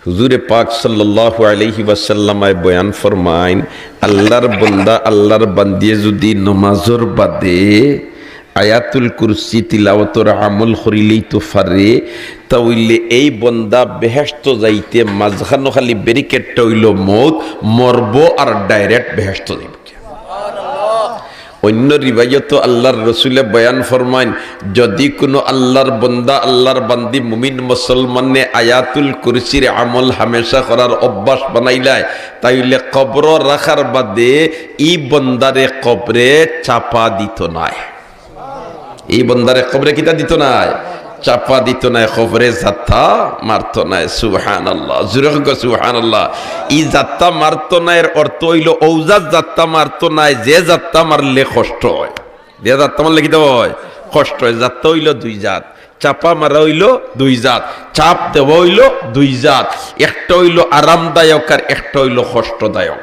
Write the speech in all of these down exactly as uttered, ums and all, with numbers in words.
হুজুরে পাক সাল্লাল্লাহু আলাইহি ওয়াসাল্লামায় বয়ান ফরমাইন, আল্লাহর বন্দা, আল্লাহর বান্দিয়ে যুদি নমাজর বাদে আয়াতুল কুরসি তিলাওয়াতর আমল করিলেইতো পারে, তা অইলে এই বন্দা বেহেশতো যাইতে মাঝখানো খালি ব্যারিকেডটা অইলো মউত, মরবো আর direct বেহেশতো যাইবো। অইন্য রিওয়ায়তো আল্লাহর রসুলে বয়ান ফরমাইন, যুদি কুনু আল্লাহর বন্দা, আল্লাহর বান্দি, মুমিন মুসলমানে আয়াতুল কুরসির আমল হামেশা করার অভ্যাস বানাইলায়, তা অইলে কবরো রাখার বাদে ই বন্দারে কবরে চাপা দিতো নায়। ই বন্দারে কবরে কিতা দিতো নায়? চাপা দিতো নায়, কবরে জাত্তা মারতো নায়। সুবহানাল্লাহ, জুরে কউক্কা সুবহানাল্লাহ। ই জাত্তা মারতো নায়র অর্থ অইলো, অউ জাত জাত্তা মারতো নায়, যে জাত্তা মারলে কষ্ট অয়। যে জাত্তা মারলে কিতা অয়? কষ্ট অয়। জাত্তা অইলো দুই জাত, চাপা মারা অইলো দুই জাত, চাপ দেওয়া অইলো দুই জাত। একটা অইলো আরামদায়ক আর একটা অইলো কষ্টদায়ক।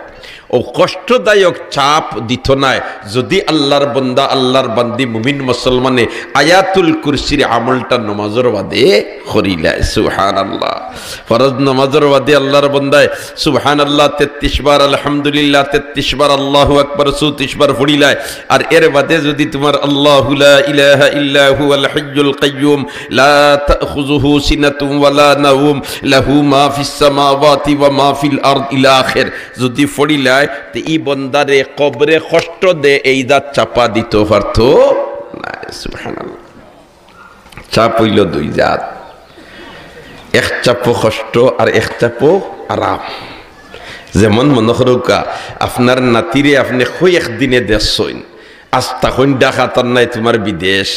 অউ কষ্টদায়ক চাপ দিতো নায়, যুদি আল্লাহর বন্দা, আল্লাহর বান্দি, মুমিন মুসলমানে আয়াতুল কুরসির আমলটা নমাজর বাদে করিলায়। সুবহানাল্লাহ। ফরজ নমাজর বাদে আল্লাহর বন্দায় সুবহানাল্লাহ তেত্রিশ বার, আলহামদুলিল্লাহ তেত্রিশ বার, আল্লাহু আকবার চৌত্রিশ বার পড়িলায়। আর এর বাদে যুদি তুমার আল্লাহু লা ইলাহা ইল্লা হুয়াল হাইয়ুল কাইয়ুম, লা তাখুযুহু সিনাতুম ওয়া লা নাওম, লাহু মা ফিস সামাওয়াতি ওয়া মা ফিল আরদ ইলা আখির, যুদি পড়িলায়, তে ই বন্দারে কবরে কষ্ট দে, এই জাত চাপা দিতো পারতো নায়। সুবহানাল্লাহ। চাপ অইলো দুই জাত, এক চাপো কষ্ট আর এক চাপো আরাম। যেমন মনো করউক্কা, আপনার নাতিরে আপনে কয় এক দিনে দেখছইন, আস্তা কইন ঢাকাত আর নাই তুমার বিদেশ,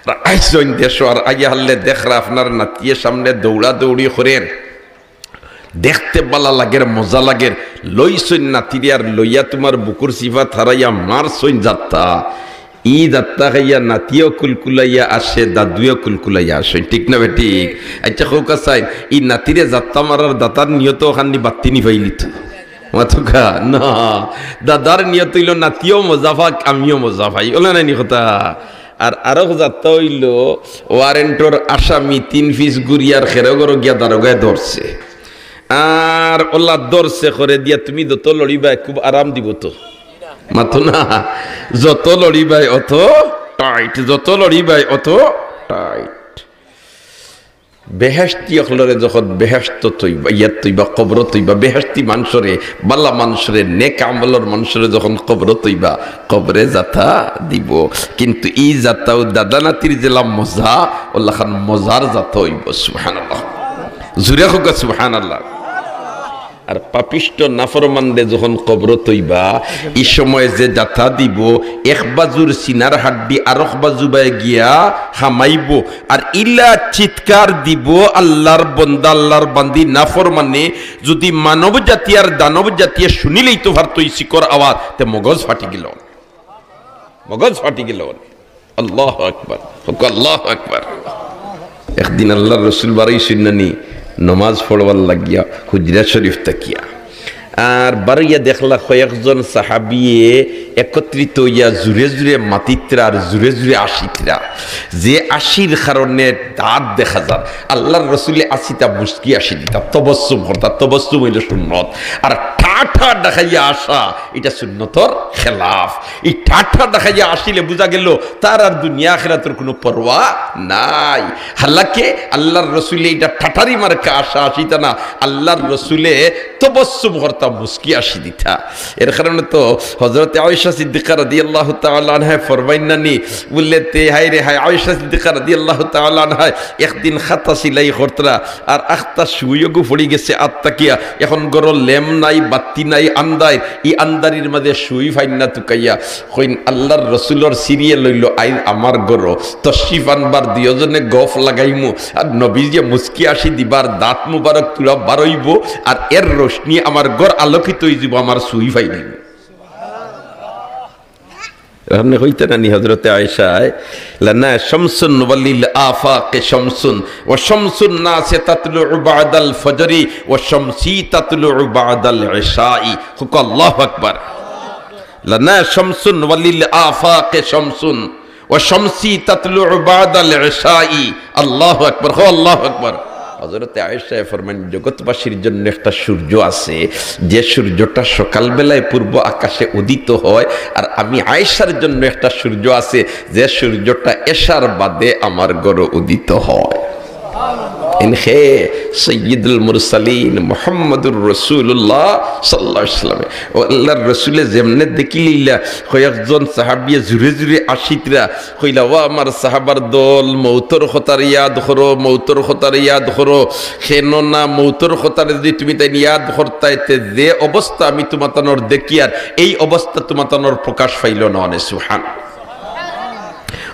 আর আইছইন দেশো, আর আইয়া হারলে দেখরা আপনার নাতিয়ে সামনে দৌড়াদৌড়ি করের, দেখতে বালা লাগের, মজা লাগের, লইছইন নাতিরে আর লইয়া তুমার বুকুর চিপাত হারাইয়া মারছইন জাত্তা। ই জাত্তা খাইয়া নাতিও কুলকুলাইয়া আসে, দাদুও কুলকুলাইয়া আসইন, ঠিক না বেঠিক? আইচ্ছা, কউক্কা চাইন, ই নাতিরে জাত্তা মারার দাদার নিয়ত অখান নি বাত্তি নি পাইলিতো? মাতউক্কা না, দাদার নিয়ত অইলো নাতিও মজা পাক, আমিও মজা পাই, অলা নায়নি কথা? আর আরক জাত্তা অইলো, ওয়ারেন্টর আসামি তিন পিস গুড়িয়ার খেরো ঘরো গিয়া দারোগায় ধরছে। আর অলা ধরছে করে দিয়া তুমি যত লড়িবায় খুব আরাম দিবো তো। মাতো না, যত লড়িবায় অত টাইট, যত লড়িবায় অত টাইট। বেহেশতি অকলরে যখন বেহেশতো থইবা, ইয়াত থইবা, কবরো থইবা, বেহেশতি মানষরে, বালা মানষরে, নেক আমলর মানষরে যখন কবরো থইবা, কবরে জাত্তা দিবো। কিন্তু ই জাত্তাও দাদা নাতির যেলা মজা, অলাখান মজার জাত্তা অইবো। সুবহানাল্লাহ। জুরে কউক্কা সুবহানাল্লাহ। আর পাপিষ্ট নাফরমানরে যখন কবরো থইবা, ই সময় যে জাত্তা দিবো, এক বাজুর সিনার হাড্ডি আরক বাজু বায় গিয়া হামাইবো। আর ইলা চিৎকার দিবো আল্লাহর বন্দা, আল্লাহর বান্দি, নাফরমানে। যুদি মানব জাতি আর দানব জাতিয়ে হুনিলাইতো পারতো ই চিকর আওয়াজ, তে মগজ ফাটি গেলো, মগজ ফাটি গেলো। আল্লাহু আকবার, কউক্কা আল্লাহু আকবার। একদিন আল্লাহর রসুল বারইছইন নানি নমাজ পড়বার লাগিয়া হুজরা শরীফ থাকিয়া। আর বারইয়া দেখলা কয়েকজন সাহাবিয়ে একত্রিত অইয়া জুরে জুরে মাতিত্রা আর জুরে জুরে আসিত্রা। যে আসির কারণে দাঁত দেখা যার। আল্লাহর রসুলে আসিতা মুচকি আসি দিতা, তবস্সুম করতা, তবস্সুম অইলো সুন্নত। আর ঠাঠা দেখাইয়া আসা, ইটা সুন্নতর খেলাফ। ই ঠাঠা দেখাইয়া আসিলে বুঝা গেলো তার আর দুনিয়া আখিরাতর কুনু পরোয়া নাই। হালাকে আল্লাহর রসুলে ইটা ঠাঠারি মার্কা আসা আসিতা না, আল্লাহর রসুলে তবস্সুম করতা, মুচকি আসি দিতা। এর কারণে তো হযরতে আয়েশা সিদ্দিকা রাদিয়াল্লাহু তাআলা আনহা ফরমাইন নানি, বুলে তে হায় রে হায়, আয়েশা সিদ্দিকা রাদিয়াল্লাহু তাআলা আনহা একদিন খাতা সিলাই করতরা, আর আখতা সুইগু পড়ি গেছে আত থাকিয়া। এখন ঘরো লেম নাই, বাত্তি নাই, আন্দাইর। ই আন্দারির মাঝে সুই ফাইন না তুকাইয়া। কইন, "আল্লাহর রসুলর সিরিয়াল অইলো, আইজ আমার ঘরো তশরিফ আনবার, দুইওজনে গফ লাগাইমু, আর নবীজিয়ে মুচকি আসি দিবার, দাঁত মুবারক তুলা বারইবো, আর এর রোশনি আমার ঘর আলোকিত অইযিবো, আমার সুই ফাইলিমু।" এখানে কইতা নানি হযরতে আয়েশায়, "লানা শামসুন ওয়ালিল আফাকে শামসুন, ওয়া শামসুন নাসি তাতলুউ বাদাল ফজরি, ওয়া শামসি তাতলুউ বাদাল ইশাই।" কউক্কা আল্লাহু আকবার। "লানা শামসুন ওয়ালিল আফাকে শামসুন, ওয়া শামসি তাতলুউ বাদাল ইশাই।" আল্লাহু আকবার, কও আল্লাহু আকবার। হযরতে আয়েশায় ফরমাইন, জগৎবাসীর জন্য একটা সূর্য আছে, যে সূর্যটা সকালবেলায় পূর্ব আকাশে উদিত হয়, আর আমি আয়েশার জন্য একটা সূর্য আছে, যে সূর্যটা এশার বাদে আমার ঘরো উদিত হয়। ইন হে সৈয়দুল মুরসালিন মুহাম্মাদুর রাসূলুল্লাহ সাল্লাল্লাহু আলাইহি ওয়াসাল্লাম। ও আল্লাহর রসুলে যেমনে দেখিলিলা, কয়েকজন সাহাবিয়ে জুরে জুরে আসিতরা, কইলা, "ও আমার সাহাবার দল, মৌতর কথারে ইয়াদ করো, মৌতর কথারে ইয়াদ করো। কেননা মৌতর কথারে যদি তুমি তাইন ইয়াদ করতায়, তে যে অবস্থা আমি তুমাতানর দেখিয়ার, এই অবস্থা তুমাতানর প্রকাশ পাইলো না অনে।" সুবহান।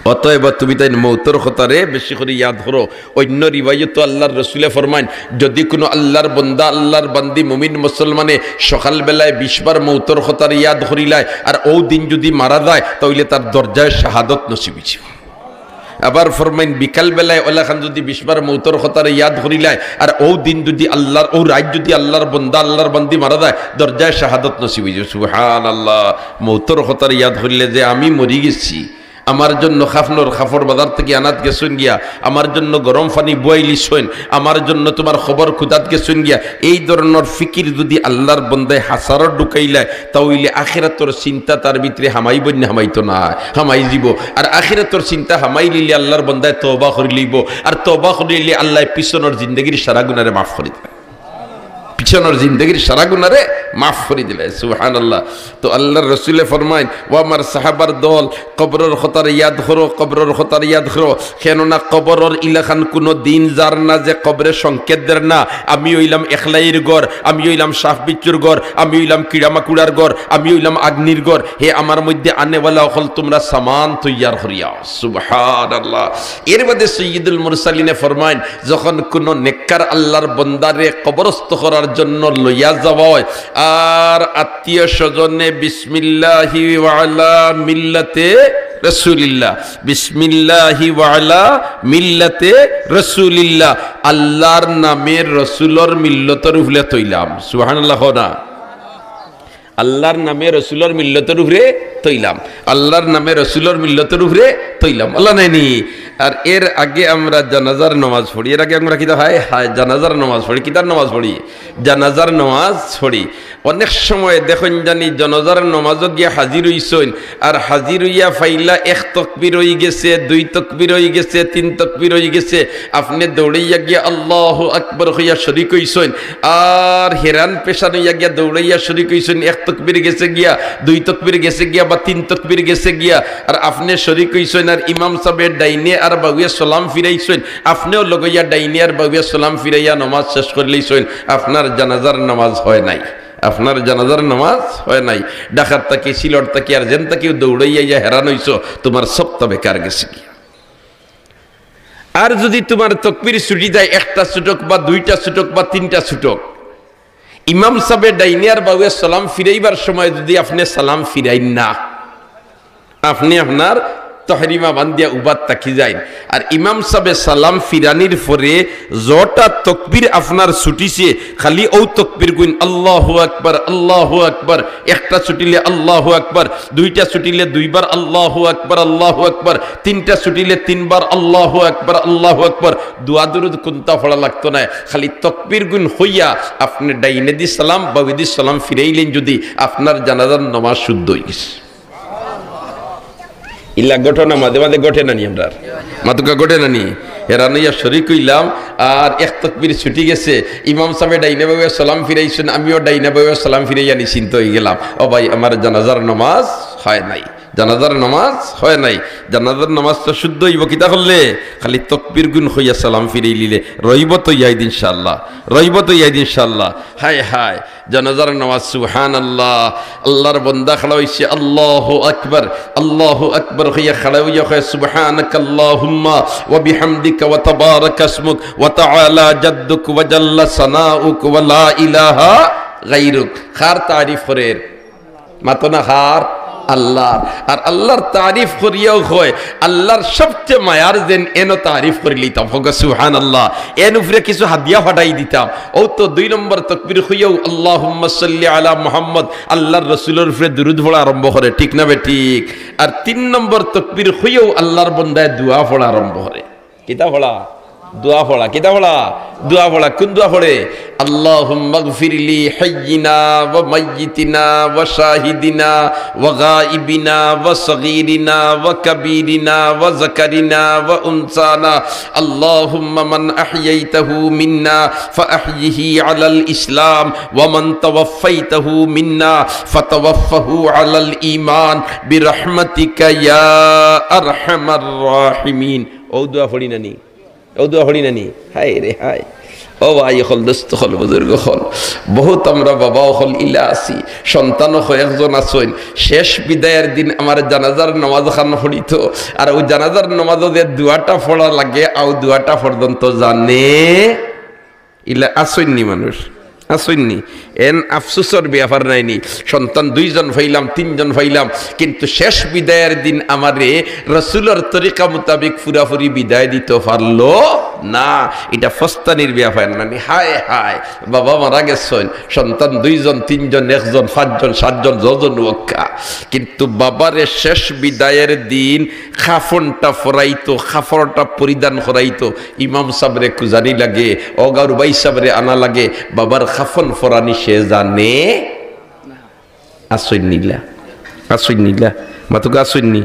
অতএব তুমি তাইন মৌতর কথারে বেশি করি ইয়াদ করো। অইন্য রিওয়ায়তো আল্লাহর রসুলে ফরমাইন, যদি কুনু আল্লাহর বন্দা, আল্লাহর বান্দি, মুমিন মুসলমানে সকালবেলায় বিশ বার মৌতর কথারে ইয়াদ করিলায়, আর অউ দিন যদি মারা যায়, তা অইলে তার দরজায় শাহাদত নসিব অইছে। আবার ফরমাইন, বিকালবেলায় অলাখান যদি বিশ বার মৌতর কথারে ইয়াদ করিলায়, আর অউ দিন যদি আল্লাহর, অউ রাইত যদি আল্লাহর বন্দা, আল্লাহর বান্দি মারা যায়, দরজায় শাহাদত নসিব অইছে। সুবহানাল্লাহ। মৌতর কথারে ইয়াদ করিলে যে আমি মরি গেছি, আমার জন্য কাফনর কাপড় বাজার থাকি আনাত গেছইন গিয়া, আমার জন্য গরম পানি বওয়াইলিছইন, আমার জন্য তুমার কবর খুদাত গেছইন গিয়া, এই ধরনর ফিকির যদি আল্লাহর বন্দায় হাছারো ঢুকাইলায়, তা অইলে আখিরাতর চিন্তা তার ভিতরে হামাইবো নি? হামাইতো না, হামাই যিবো। আর আখিরাতর চিন্তা হামাইলিলে আল্লাহর বন্দায় তওবা করিলিবো, আর তওবা করিলিলে আল্লায় পিছনর জিন্দেগির সারা গুনারে মাফ করি দিবা। পিছনর জিন্দেগির সারা গুনারে মাফ করি দিলায়। সুবহানাল্লাহ। তো আল্লাহর রসুলে ফরমাইন, "ও আমার সাহাবার দল, কবরর কথারে ইয়াদ করো, কবরর কথারে ইয়াদ করো। কেননা কবরর ইলাখান কুনু দিন যার না যে কবরে সংকেত দের না, আমি অইলাম একলাইর ঘর, আমি অইলাম সাপ বিচ্ছুর ঘর, আমি অইলাম কিড়ামাকুড়ার ঘর, আমি অইলাম আগ্নির ঘর। হে আমার মধ্যে আনেওয়ালা অকল, তুমরা সামান তৈয়ার করিয়াও।" সুবহানাল্লাহ। এর বাদে সৈয়দুল মুরসালিনে ফরমাইন, যখন কুনু নেককার আল্লাহর বন্দারে কবরস্থ করার জন্য লইয়া যাওয়া হয়, আর আত্মীয় স্বজনে বিসমিল্লাহি ওয়া আলা মিল্লাতে রাসূলিল্লাহ, বিসমিল্লাহি ওয়া আলা মিল্লাতে রাসূলিল্লাহ, আল্লাহর নামে রসুলর মিল্লতর উপরে থইলাম। সুবহানাল্লাহ কও না। আল্লাহর নামে রসুলর মিল্লতর উপরে থইলাম, আল্লাহর নামে রসুলর মিল্লতর উপরে থইলাম। আল্লাহ নাইনি। আর এর আগে আমরা জানাজার নামাজ পড়ি, এর আগে আমরা কিতা হয়? হায়, জানাজার নামাজ পড়ি। কিতার নামাজ পড়ি? জানাজার নামাজ পড়ি। অনেক সময় দেখইন জানি জানাজার নামাজো গিয়া হাজির অইছইন, আর হাজির অইয়া পাইলা এক তকবির অইগেছে, দুই তকবির অইগেছে, তিন তকবির অইগেছে, আপনে দৌড়াইয়া গিয়া আল্লাহু আকবার কইয়া শরিক অইছইন, আর হেরান পেশান অইয়া গিয়া দৌড়াইয়া শরিক অইছইন, এক তকবির গেছে গিয়া, দুই তকবির গেছে গিয়া বা তিন তকবির গেছে গিয়া, আর আপনে শরিক অইছইন, আর ইমাম সাবে ডাইনে আর বাউয়ে সালাম ফিরাইছইন, আপনেও লগইয়া ডাইনে আর বাউয়ে সালাম ফিরাইয়া নামাজ শেষ করিলিছইন, আপনার জানাজার নামাজ হয় নাই। আপনার জানাজার নামাজ হয় নাই। ঢাকার থাকি, সিলট থাকি, আর যেন থাকিও দৌড়াইয়া আইয়া হেরান অইছো, তুমার সবটা বেকার গেছে গিয়া। আর যুদি তুমার তকবির ছুটি যায়, একটা ছুটক বা দুইটা ছুটক বা তিনটা ছুটক, ইমাম সাবে ডাইনে আর বাউয়ে সালাম ফিরাইবার সময় যুদি আপনে সালাম ফিরাইন না, আপনে আপনার তহরিমা বান্দিয়া উবাত থাকি যাইন। আর ইমাম সাবে সালাম ফিরানির পরে যটা তকবির আপনার ছুটিছে, খালি অউ তকবির গুইন, আল্লাহু আকবার, আল্লাহু আকবার, একটা ছুটিলে আল্লাহু আকবার, দুইটা ছুটিলে দুইবার আল্লাহু আকবার, আল্লাহু আকবার, তিনটা ছুটিলে তিনবার আল্লাহু আকবার, আল্লাহু আকবার। দোয়া দুরুদ কুন্তা পড়া লাগতো নায়, খালি তকবির গুইন কইয়া আপনে ডাইনেদি সালাম, বাউয়েদি সালাম ফিরাইলেন যুদি, আপনার জানাজার নামাজ শুদ্ধ অইগেছে। ইলা ঘটনা মাঝে মাঝে ঘটে না নি আমরার? মাতুক্কা ঘটে না নি? হেরান অইয়া শরিক অইলাম, আর এক তকবির ছুটি গেছে, ইমাম সাবে ডাইনে বাউয়ে সালাম ফিরাইছইন, আমিও ডাইনে বাউয়ে সালাম ফিরাইয়া নিশ্চিন্ত অইগেলাম। ও ভাই, আমার জানাজার নামাজ হয় নাই, জানাজার নামাজ হয় নাই। জানাজার নামাজ তো শুদ্ধ অইবো কিতা করলে? খালি তকবির গুইন কইয়া সালাম ফিরাইলিলে। রইবো তো ইয়াদ ইনশাআল্লাহ, রইবো তো ইয়াদ ইনশাআল্লাহ। হায় হায়, জানাজার নামাজ, সুবহানাল্লাহ। আল্লাহর বন্দা খাড়া অইছে, আল্লাহু আকবার, আল্লাহু আকবার কইয়া খাড়া অইয়া কয়, "সুবহানাকাল্লাহুম্মা ওয়া বিহামদিকা ওয়া তাবারাকা ইসমুক ওয়া তাআলা জাদ্দুক ওয়া জাল্লা সানাউক ওয়া লা ইলাহা গায়রুক।" কার তারিফ করের? মাতো না কার? আল্লাহর। আর আল্লাহর তারিফ করিয়াও কয়, আল্লাহর সবচেয়ে মায়ার যেন, এনও তারিফ করিলিতাম। কউক্কা সুবহানাল্লাহ। এন উপরে কিছু হাদিয়া ফাটাই দিতাম। অউ তো দুই নম্বর তকবির কইয়াও আল্লাহুম্মা সাল্লি আলা মুহাম্মদ, আল্লাহর রসুলর উপরে দুরুদ পড়া আরম্ভ করে, ঠিক না বেঠিক? আর তিন নম্বর তকবির কইয়াও আল্লাহর বন্দায় দোয়া পড়া আরম্ভ করে। কিতা পড়া? দোয়া পড়া, কিতা পড়া? দোয়া পড়া। কোন দোয়া পড়ে? اللهم اغفر لحينا وميتنا وشاهدنا وغائبنا وصغيرنا وكبيرنا وذكرنا وأنثانا. اللهم من أحييته منا فأحيه على الإسلام، ومن توفيته منا فتوفه على الإيمان برحمتك يا أرحم الراحمين. অউ দোয়া পড়ি না নি? অউ দোয়া পড়ি না নি? হায় রে হায়। ও ভাই অকল, দোস্ত অকল, বুজুর্গ অকল, বহুত আমরা বাবা অকল ইলা আছি, সন্তানও কয়েকজন আছইন, শেষ বিদায়ের দিন আমার জানাজার নামাজ খান পড়িতো, আর অউ জানাজার নামাজও যে দোয়াটা পড়া লাগে, অউ দোয়াটা পর্যন্ত জানে ইলা আছইন নি মানুষ? আছইন নি? এন আফসোসর ব্যাপার নায় নি? সন্তান দুইজন পাইলাম, তিনজন পাইলাম, কিন্তু শেষ বিদায়ের দিন আমারে রসুলর তরিকা মোতাবেক পুরাপুরি বিদায় দিতো পারলো না। ইটা ফস্তানির ব্যাপার না নি? হায় হায়, বাবা মারা গেছইন, সন্তান দুইজন, তিনজন, একজন, পাঁচজন, সাতজন, যতজন অউক্কা, কিন্তু বাবারে শেষ বিদায়ের দিন কাফনটা পরাইতো, কাপড়টা পরিধান করাইতো, ইমাম সাবরে খুজানি লাগে, অউ গাউর ভাই সাবরে আনা লাগে, বাবার কাফন পরানি সে জানে? আছইন নি ইলা? আছইন নি ইলা? মাতুক্কা আছইন নি?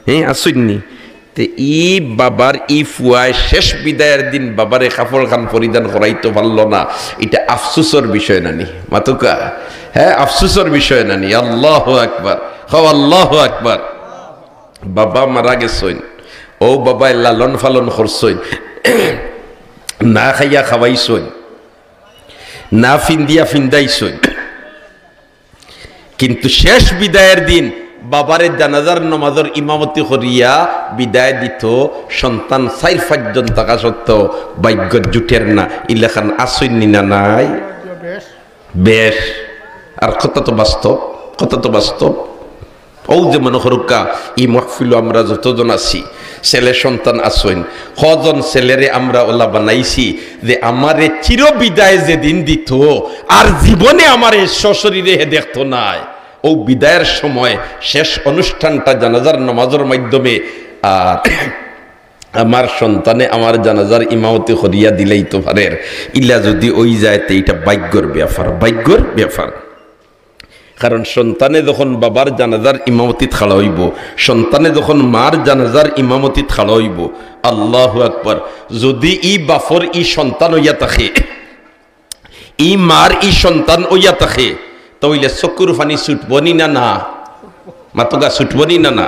হ্যাঁ, আছইন নি? তে ই বাবার ই ফুয়ায় শেষ বিদায়ের দিন বাবারে কাপড় খান পরিধান করাইতো পারলো না, ইটা আফসোসর বিষয় না নি? মাতুক্কা, হ্যাঁ, আফসোসর বিষয় না নি? আল্লাহু আকবার, কও আল্লাহু আকবার। বাবা মারা গেছইন, অউ বাবায় লালন পালন করছইন, না খাইয়া খাওয়াইছইন, না ফিন্দিয়া ফিন্দাইছইন, কিন্তু শেষ বিদায়ের দিন বাবারে জানাজার নমাজর ইমামতি করিয়া বিদায় দিতো সন্তান চাইর পাঁচজন থাকা সত্ত্বেও ভাগ্যত জুটের না, ইলাখান আছইন নি না নাই? বেশ। আর কথা তো বাস্তব, কথা তো বাস্তব। অউ যে মনো করউক্কা, ই মাহফিলো আমরা যতজন আছি, ছেলে সন্তান আছইন, কয়জন ছেলেরে আমরা অলা বানাইছি যে আমারে চির বিদায় যেদিন দিতো, আর জীবনে আমারে সশরীরে হে দেখতো নায়। অউ বিদায়ের সময় শেষ অনুষ্ঠানটা জানাজার নমাজর মাধ্যমে, আর আমার সন্তানে আমার জানাজার ইমামতি করিয়া দিলাইতো পারের, ইলা যুদি অইযায়, তে ইটা ভাগ্যর ব্যাপার, ভাগ্যর ব্যাপার। কারণ সন্তানে যখন বাবার জানাজার ইমামতিত খাড়া অইবো, সন্তানে যখন মার জানাজার ইমামতিত খাড়া অইবো, আল্লাহু আকবার, যুদি ই বাপর ই সন্তান অইয়া থাকে, ই মার ই সন্তান অইয়া থাকে, তে অইলে চকুর পানি ছুটবো নি না, না? মাতুক্কা, ছুটবো নি না, না?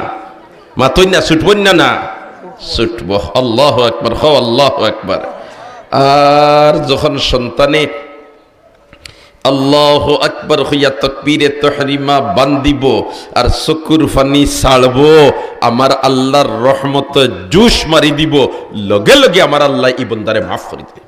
মাতইন না, ছুটবো নি না, না? ছুটবো। আল্লাহু আকবার, কও আল্লাহু আকবার। আর যখন সন্তানে আল্লাহু আকবার কইয়া তকবীরে তহরিমা বান্ধিবো আর চকুর পানি ছাড়বো, আমার আল্লার রহমতে জুশ মারি দিবো, লগে লগে আমার আল্লায় ই বন্দারে মাফ করি দিবো।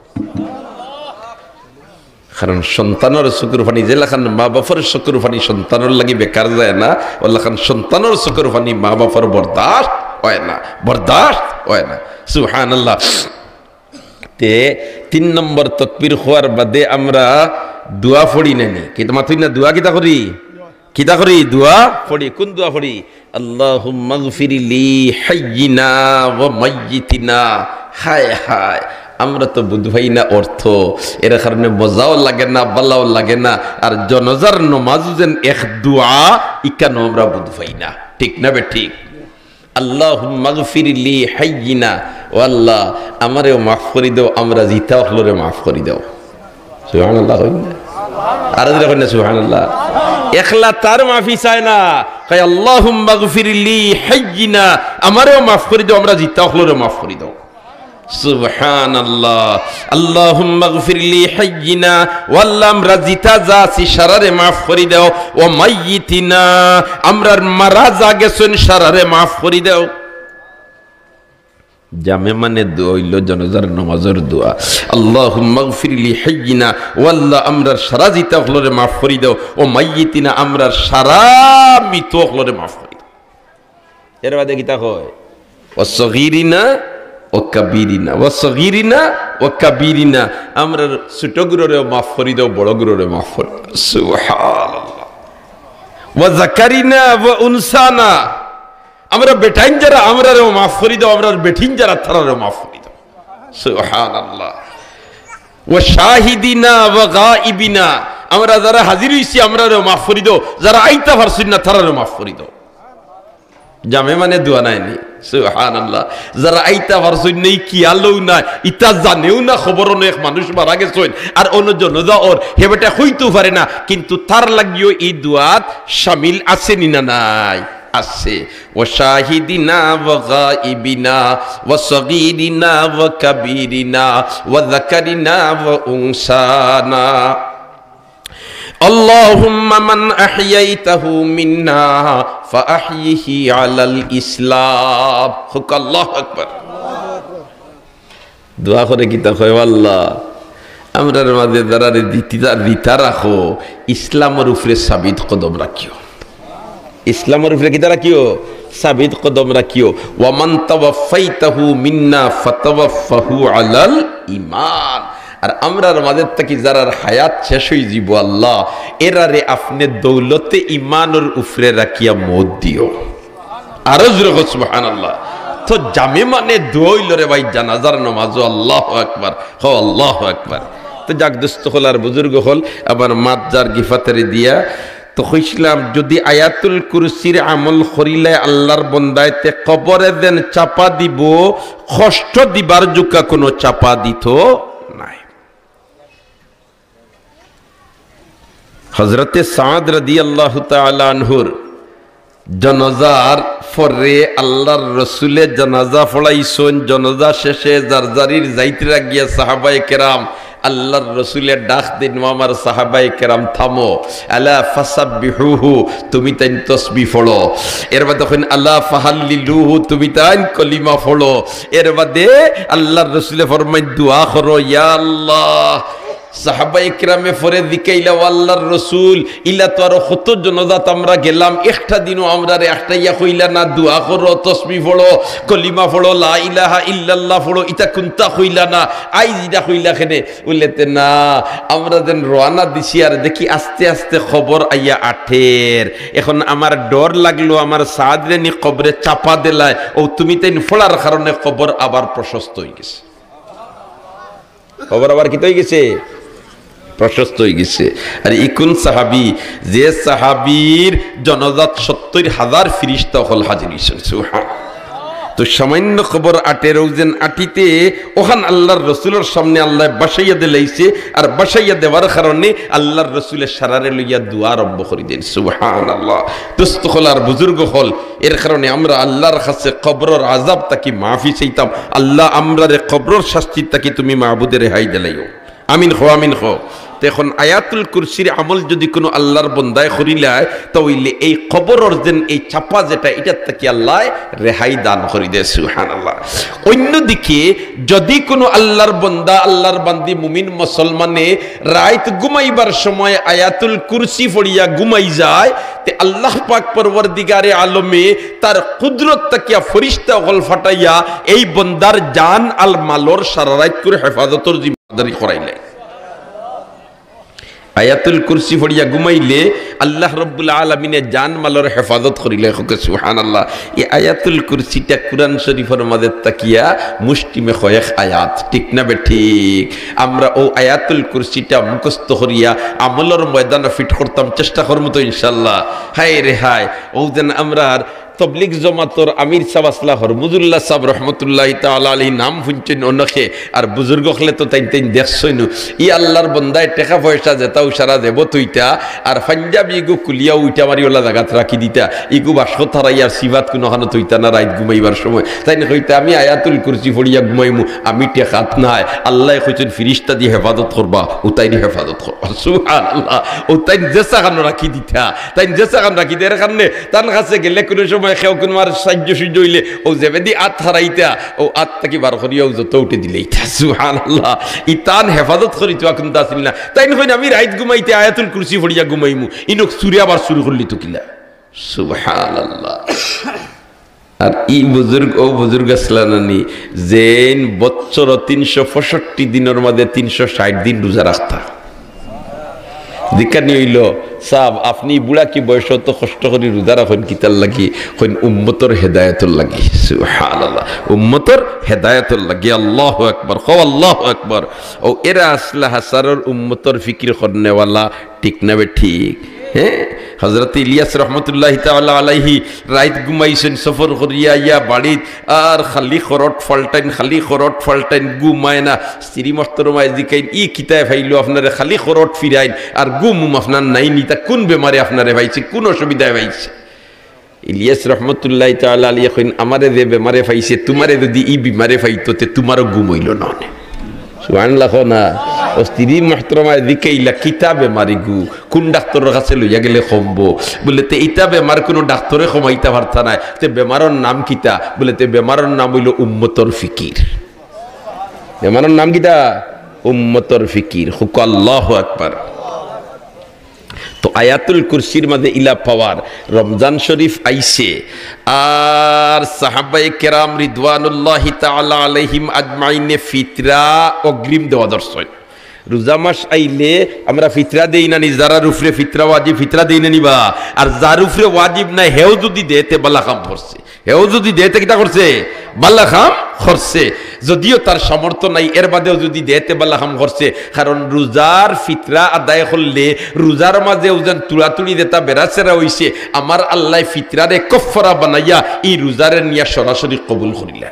কারণ সন্তানর চকুর পানি, যেলাখান মা বাপর চকুর পানি সন্তানর লাগি বেকার যায় না, অলাখান সন্তানর চকুর পানি মা বাপর বরদাস্ত অয় না, বরদাস্ত অয় না। সুবহানাল্লাহ। তে তিন নম্বর তকবীর কওয়ার বাদে আমরা দোয়া পড়ি না নি? কিতা মাতইন না, দোয়া কিতা করি? কিতা করি? দোয়া পড়ি। কোন দোয়া পড়ি? আল্লাহুম্মাগফির লি হাইয়িনা ওয়া মাইয়িতিনা। হায় হায়, আমরা তো বুঝ পাই না অর্থ, এর কারণে মজাও লাগে না, ভালাও লাগে না। আর জানাজার নমাজ যেন এক দোয়া, ইখানও আমরা বুঝ পাই না, ঠিক না বেঠিক? আল্লাহুম্মাগফির লি হাইয়িনা, ও আল্লাহ, আমারেও মাফ করি দেও, আমরা জিতা অকলরে মাফ করি দেও। সুবহানাল্লাহ কইন না? আর জোরে কইন না সুবহানাল্লাহ। একলা তার মাফি চায় না, কয়, "আল্লাহুম্মাগফির লি হাইয়িনা", আমারেও মাফ করি দেও, আমরা জিতা অকলরে মাফ করি দেও। সুবহানাল্লাহ। আল্লাহুম্মাগফির লি হাইয়িনা, ও আল্লাহ, আমরা জিতা যা আছি সারারে মাফ করি দেও। ওয়া মাইয়িতিনা, আমরার মারা যা গেছইন সারারে মাফ করি দেও। জামে মানে দোয়া অইলো জানাজার নমাজর দোয়া। আল্লাহুম্মাগফির লি হাইয়িনা, ও আল্লাহ, আমরার সারা জিতা অকলরে মাফ করি দেও। ওয়া মাইয়িতিনা, আমরার সারা মিত অকলরে মাফ করি দেও। এর বাদে কিতা কয়? ওয়া সগীরিনা ওয়া কাবীরিনা, ওয়া সগীরিনা ওয়া কাবীরিনা। আমরার ছোট গুরুরেও মাফ করি দেও, বড় গুরুরে মাফ করি দেও। সুবহানাল্লাহ। ওয়া যাকারিনা ওয়া উনসানা। আমরা বেটাইন যারা, আমরারেও মাফ করি দেও, আমরার বেটিন যারা, তারারেও মাফ করি দেও। সুবহানাল্লাহ। ওয়া শাহিদিনা ওয়া গাইবিনা, আমরা যারা হাজির অইছি, আমরারেও মাফ করি দেও, যারা আইতা পারছইন না, তারারেও মাফ করি দেও। জামে মানে দোয়া নায়নি? সুবহানাল্লাহ। যারা আইতা পারছইন না, ই কিয়ালও না, ইতা জানেও না, খবর অনো এক মানুষ মারা গেছইন, আর অনো জনাজা অর, হে বেটা কইতেও পারে না, কিন্তু তার লাগিও ই দোয়াত শামিল আছেনি না নাই? আছে। ওয়া শাহিদিনা ওয়া গাইবিনা ওয়া সগীরিনা ওয়া কাবীরিনা ওয়া যাকারিনা ওয়া উনসানা। আল্লাহুম্মা মান আহইয়াইতাহু মিন্না ফাআহইহি আলাল ইসলাম। কউক্কা আল্লাহু আকবার। দোয়া করে কিতা কয়, "ও আল্লাহ, আমরার মাঝে যারারে জিতা, জিতা রাখো, ইসলামর উপরে সাবিত কদম রাখিও।" ইসলামর উপরে কিতা রাখিও? সাবিত কদম রাখিও। "ওয়া মান তাওয়াফফাইতাহু মিন্না ফাতাওয়াফফাহু আলাল ঈমান।" আর আমরার মাঝে থাকি যারার হায়াত শেষ অইযিবো, আল্লাহ, এরারে আপনে দৌলতে ঈমানর উপরে রাখিয়া মউত দিও। আরো জোরে কও, সুবহানাল্লাহ। তো জামে মানে দোয়া অইলো রে ভাই, জানাজার নামাজও। আল্লাহু আকবার। কও, আল্লাহু আকবার। তো যাক, দোস্ত অকল আর বুজুর্গ অকল, আমার মাত যার গিফাতারে দিয়া, তো কইছিলাম, যুদি আয়াতুল কুরসির আমল করিলায় আল্লাহর বন্দায়, তে কবরে যেন চাপা দিবো, কষ্ট দিবার জুকা কুনু চাপা দিতো নায়। হযরতে সাদ রাদিয়াল্লাহু তাআলা আনহুর জানাজার পরে আল্লাহর রসুলে জানাজা পড়াইছইন, জানাজা শেষে যার যারির যাইতরা গিয়া সাহাবায়ে কেরাম আল্লাহর রসুলে ডাক দেইন, "ও আমার সাহাবায়ে কেরাম, থামো, আলা ফাসাব্বিহুহু, তুমি তাইন তসবিহ পড়ো।" এর বাদে কইন, "আলা ফাহাল্লিলুহু, তুমি তাইন কলিমা পড়ো।" এর বাদে আল্লাহর রসুলে ফরমাইন, "দোয়া করো, ইয়া আল্লাহ।" সাহাবায়ে কেরামে পরে জিকাইলা, "ও আল্লাহর রসুল, ইলা তো আরো কত জানাজাত আমরা গেলাম, একটা দিনও আমরারে আটকাইয়া কইলা না, দোয়া করো, তসবিহ পড়ো, কলিমা পড়ো, লা ইলাহা ইল্লাল্লাহ পড়ো, ইতা কুনতা কইলা না, আইজ ইতা কইলা কেনে?" বুলে, "তে না, আমরা যেন রওয়ানা দিছি আর দেখি আস্তে আস্তে কবর আইয়া আটের। এখন আমার ডর লাগলো, আমার সাদরে নি কবরে চাপা দিলায়, ও তুমি তাইন পড়ার কারণে কবর আবার প্রশস্ত অইগেছে।" কবর আবার কিতা অইগেছে? প্রশস্ত অইগেছে। আর ই কুন সাহাবি, যে সাহাবির জানাজাত সত্তইর হাজার ফিরিস্তা অকল হাজির অইছইন। সুবহান। তো সামান্য কবর আটের, অউ যেন আটিতে, অখান আল্লাহর রসুলর সামনে আল্লায় বসাইয়া দিলাইছে, আর বসাইয়া দেওয়ার কারণে আল্লাহর রসুলে সারারে লইয়া দোয়া আরম্ভ করি দেইন। সুবহানাল্লাহ। দোস্ত অকল আর বুজুর্গ অকল, এর কারণে আমরা আল্লাহর কাছে কবরর আযাব থাকি মাফি চাইতাম। আল্লাহ, আমরারে কবরর শাস্তি থাকি তুমি মাবুদে রেহাই দিলাইও। আমিন কও, আমিন কও। তো এখন আয়াতুল কুরসির আমল যুদি কুনু আল্লাহর বন্দায় করিলায়, তা অইলে এই কবরর যেন এই চাপা যেটা, ইটার থাকি আল্লায় রেহাই দান করি দেয়। সুবহানাল্লাহ। অন্যদিকে যুদি কুনু আল্লাহর বন্দা, আল্লাহর বান্দি, মুমিন মুসলমানে রাইত ঘুমাইবার সময় আয়াতুল কুরসি পড়িয়া ঘুমাই যায়, তে আল্লাহ পাক পরওয়ারদিগারে আলমে তার কুদরত থাকিয়া ফিরিস্তা অকল ফাটাইয়া এই বন্দার জান আর মালর সারা রাইত করে হেফাজতর জিম্মাদারি করাইলে। আয়াতুল কুরসি পড়িয়া ঘুমাইলে আল্লাহ রব্বুল আলামিনে জান মালর হেফাজত করিলে। কউক্কা সুবহানাল্লাহ। এই আয়াতুল কুরসিটা কুরআন শরীফর মাঝে থাকিয়া মুষ্টিমেয় কয়েক আয়াত, ঠিক না বেঠিক? আমরা অউ আয়াতুল কুরসিটা মুখস্থ করিয়া আমলর ময়দানো ফিট করতাম, চেষ্টা করমু তো ইনশাআল্লাহ। হায় রে হায়, অউ যেন আমরার তবলিগ জমাতর আমির সাব আছলা হরমুজুল্লাহ সাব রহমতুল্লাহি তাআলা আলাইহি, নাম হুনছইন অনেকে, আর বুজুর্গ অকলে তো তাইন তাইন দেখছইন। ই আল্লাহর বন্দায় টেকা পয়সা যেতা উসারা দেবো থইতা, আর পাঞ্জাবি ইগু খুলিয়া উইটা মারি অলা জাগাত রাখি দিতা, ইগু বাস্কো থারাইয়া সিবাত কুনুখানো থইতা না, রাইত ঘুমাইবার সময়। তাইন কইতা, "আমি আয়াতুল কুরসি পড়িয়া ঘুমাইমু, আমি টেকাত নাই।" আল্লায় কইছইন, "ফিরিস্তা দি হেফাজত করবা, উতাইন হেফাজত করবা।" সুবহানাল্লাহ। অউ তাইন যেসাখানো রাখি দিতা, তাইন যেসাখানো রাখি দেয়, এর কারণে তান কাছে গেলে কুনু সময় কেউ কুনু আর সাইয্য সুইয্য অইলে, অউ যেবেদি আত হারাইতা, অউ আত থাকি বার করিয়া অউ যত উঠে দিলে ইতা। সুবহানাল্লাহ। ই তান হেফাজত করি তো এখন তা আছিল না। তাইন কইন, "আমি রাইত ঘুমাইতে আয়াতুল কুরসি পড়িয়া ঘুমাইমু।" ইনোক চুরে আবার চুরি করলি তো কিলা? সুবহানাল্লাহ। আর ই বুজুর্গ, অউ বুজুর্গ আছলা না নি, যেইন বছরো তিনশো পঁয়ষট্টি দিনর মাঝে তিনশো ষাইট দিন রোজা রাখতা। জিকানি অইলো, "সাব, আপনে বুড়া কি বয়সো অত কষ্ট করি রোজা রাখইন কিতার লাগি?" কইন, "উম্মতর হেদায়েতর লাগি।" সুবহানাল্লাহ, উম্মতর হেদায়েতর লাগি। আল্লাহু আকবার, কও আল্লাহু আকবার। অউ এরা আছলা হাছারর উম্মতর ফিকির করনেওয়ালা, ঠিক না বেঠিক? হ্যাঁ, হযরত ইলিয়াস রহমতুল্লাহি তাআলা আলাইহি রাইত ঘুমাইছইন সফর করিয়া আইয়া বাড়িত, আর খালি খরট ফাল্টাইন, খালি খরট ফাল্টাইন, ঘুমায় না। স্ত্রী মহতরমায় জিকাইন, "ই কিতায় পাইলো আপনারে খালি খরট ফিরাইন আর ঘুম উম আপনার নাই নি, ইতা কুন বেমারে আপনারে পাইছে, কুন অসুবিধায় পাইছে?" ইলিয়াস রহমতুল্লাহি তাআলা আলাইহি কইন, "আমারে যে বেমারে পাইছে, তুমারে যুদি ই বেমারে পাইতো, তে তুমারও ঘুম অইলো না অনে।" সুবহানাল্লাহ কও না। অউ স্ত্রী মহতরমায় জিকাইলা, "কিতা বেমার ইগু? কুন ডাক্তরর কাছে লইয়া গেলে কমবো?" বুলে, "তে ইতা বেমার কুনু ডাক্তরে কমাইতা পারতা নায়। তে বেমারর নাম কিতা?" বুলে, "তে বেমারর নাম অইলো উম্মতর ফিকির।" বেমারর নাম কিতা? উম্মতর ফিকির। কও আল্লাহু আকবার। তো আয়াতুল কুরসির মাঝে ইলা পাওয়ার, রমজান শরীফ আইছে, আর সাহাবায়ে কেরাম রিদওয়ানুল্লাহি তাআলা আলাইহিম আজমাইনে ফিতরা অগ্রিম দেওয়া ধরছইন। রোজা মাস আইলে আমরা ফিতরা দেই না নি, যারার উপরে ফিতরা ওয়াজিব, ফিতরা দেই না নি বা? আর যার উপরে ওয়াজিব নাই, হেও যুদি দেয়, তে বালা কাম করছে। হেও যুদি দেয়, তে কিতা করছে? বালা কাম করছে। যুদিও তার সামর্থ্য নাই, এর বাদেও যুদি দেয়, তে বালা কাম করছে। কারণ রোজার ফিতরা আদায় করলে, রোজার মাঝে অউ যেন তুড়াতুড়ি যেতা বেড়াছেড়া অইছে, আমার আল্লায় ফিতরারে কফফারা বানাইয়া ই রোজারে নিয়া সরাসরি কবুল করিলা।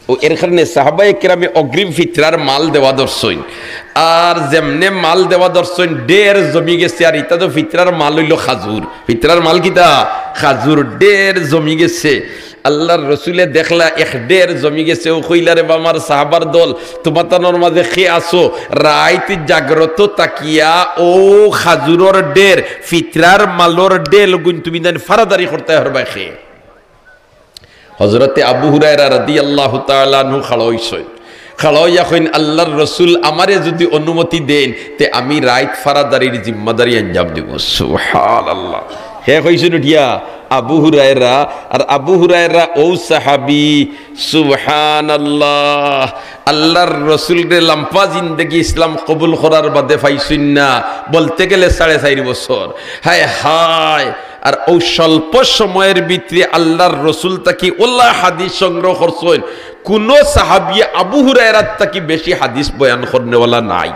অউ এর কারণে সাহাবায়ে কেরামে অগ্রিম ফিতরার মাল দেওয়া ধরছইন। আর যেমনে মাল দেওয়া ধরছইন, ঢের জমি গেছে। আর ইতা তো ফিতরার মাল অইলো খাজুর। ফিতরার মাল কিতা? খাজুর। ঢের জমি গেছে। আল্লার রসুলে দেখলা এক ঢের জমি গেছে। অউ কইলা, "রে বা আমার সাহাবার দল, তুমাতানর মাঝে কে আছো, রাইত জাগ্রত থাকিয়া অউ খাজুরর ঢের, ফিতরার মালর ঢের গুইন তুমি যেন ফারাদারি করতায় পারবায় কে?" হযরতে আবু হুরায়রা রাদিয়াল্লাহু তাআলা আনহু খাড়া অইছইন। খাড়া অইয়া কইন, "আল্লার রসুল, আমারে যুদি অনুমতি দেইন, তে আমি রাইত ফারাদারির জিম্মাদারি আঞ্জাম দিমু।" সুবহানাল্লাহ। কে কইছইন উঠিয়া? আবু হুরায়রা। আর আবু হুরায়রা অউ সাহাবী, সুবহানাল্লাহ, আল্লার রসুলরে লাম্বা জিন্দেগি ইসলাম কবুল করার বাদে পাইছইন না, বলতে গেলে সাড়ে চাইর বছর। হায় হায়, আর অউ স্বল্প সময়র ভিতরে আল্লার রসুল থাকি অউলা হাদিস সংগ্রহ করছইন, কুনু সাহাবী আবু হুরায়রার থাকি বেশি হাদিস বয়ান করনেওয়ালা নাই।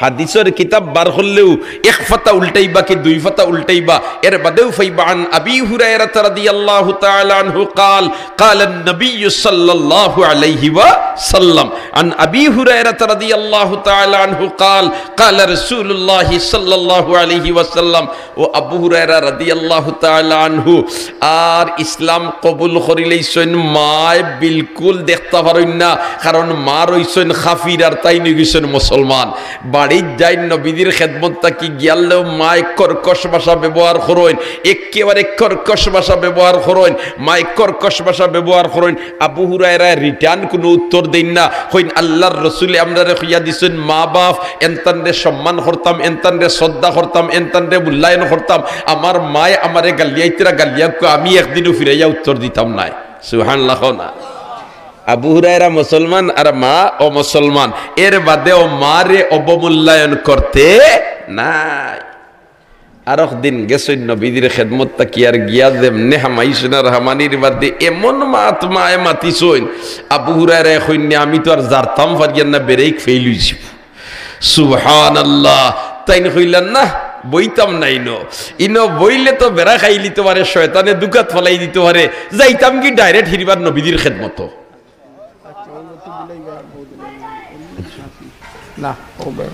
হাদিসর কিতাব বার করলেও এক পাতা উল্টাইবা কি দুই পাতা উল্টাইবা, এর বাদেও পাইবা। عن أبي هريرة رضي الله تعالى عنه قال قال النبي صلى الله عليه وسلم عن أبي هريرة رضي الله تعالى عنه قال قال رسول الله صلى الله عليه وسلم। অউ আবু হুরায়রা রাদিয়াল্লাহু তাআলা আনহু আর ইসলাম কবুল করিলাইছইন, মায় বিলকুল দেখতা পারইন না, কারণ মা রইছইন কাফির আর তাইন অইগেছইন মুসলমান। বাড়িত যাইন, নবীজির খেদমত থাকি গিয়ারলেও মায় কর্কশ ভাষা ব্যবহার করইন, একেবারে কর্কশ ভাষা ব্যবহার করইন, মায় কর্কশ ভাষা ব্যবহার করইন। আবু হুরায়রায় return কুনু উত্তর দেইন না, কইন, "আল্লার রসুলে আমরারে কইয়া দিছইন, মা বাপ এনতানরে সম্মান করতাম, এনতানরে শ্রদ্ধা করতাম, এনতানরে মূল্যায়ন করতাম। আমার মায় আমারে গালিয়াইতরা গালিয়াউক্কা, আমি একদিনও ফিরাইয়া উত্তর দিতাম নায়।" সুবহানাল্লাহ কও না। আবু হুরায়রা মুসলমান আর মা অমুসলমান, এর বাদেও মারে অবমূল্যায়ন করতে নাই। আরক দিন গেছইন নবীজির খেদমত থাকি আর গিয়া যেমনে হামাইছইন আর হামানির বাদে এমন মাত মায় মাতিছইন, আবু হুরায়রায় কইন নি, "আমি তো আর জারতাম পারিয়ার না, brake fail অইযিবো।" সুবহানাল্লাহ। তাইন কইলা, "না, বইতাম না ইনো। ইনো বইলে তো বেড়া খাইলিতো পারে, শয়তানে দুকাত ফালাই দিতো পারে। যাইতাম কি direct হিরবার নবীজির খেদমতো।" না, ও বেরো।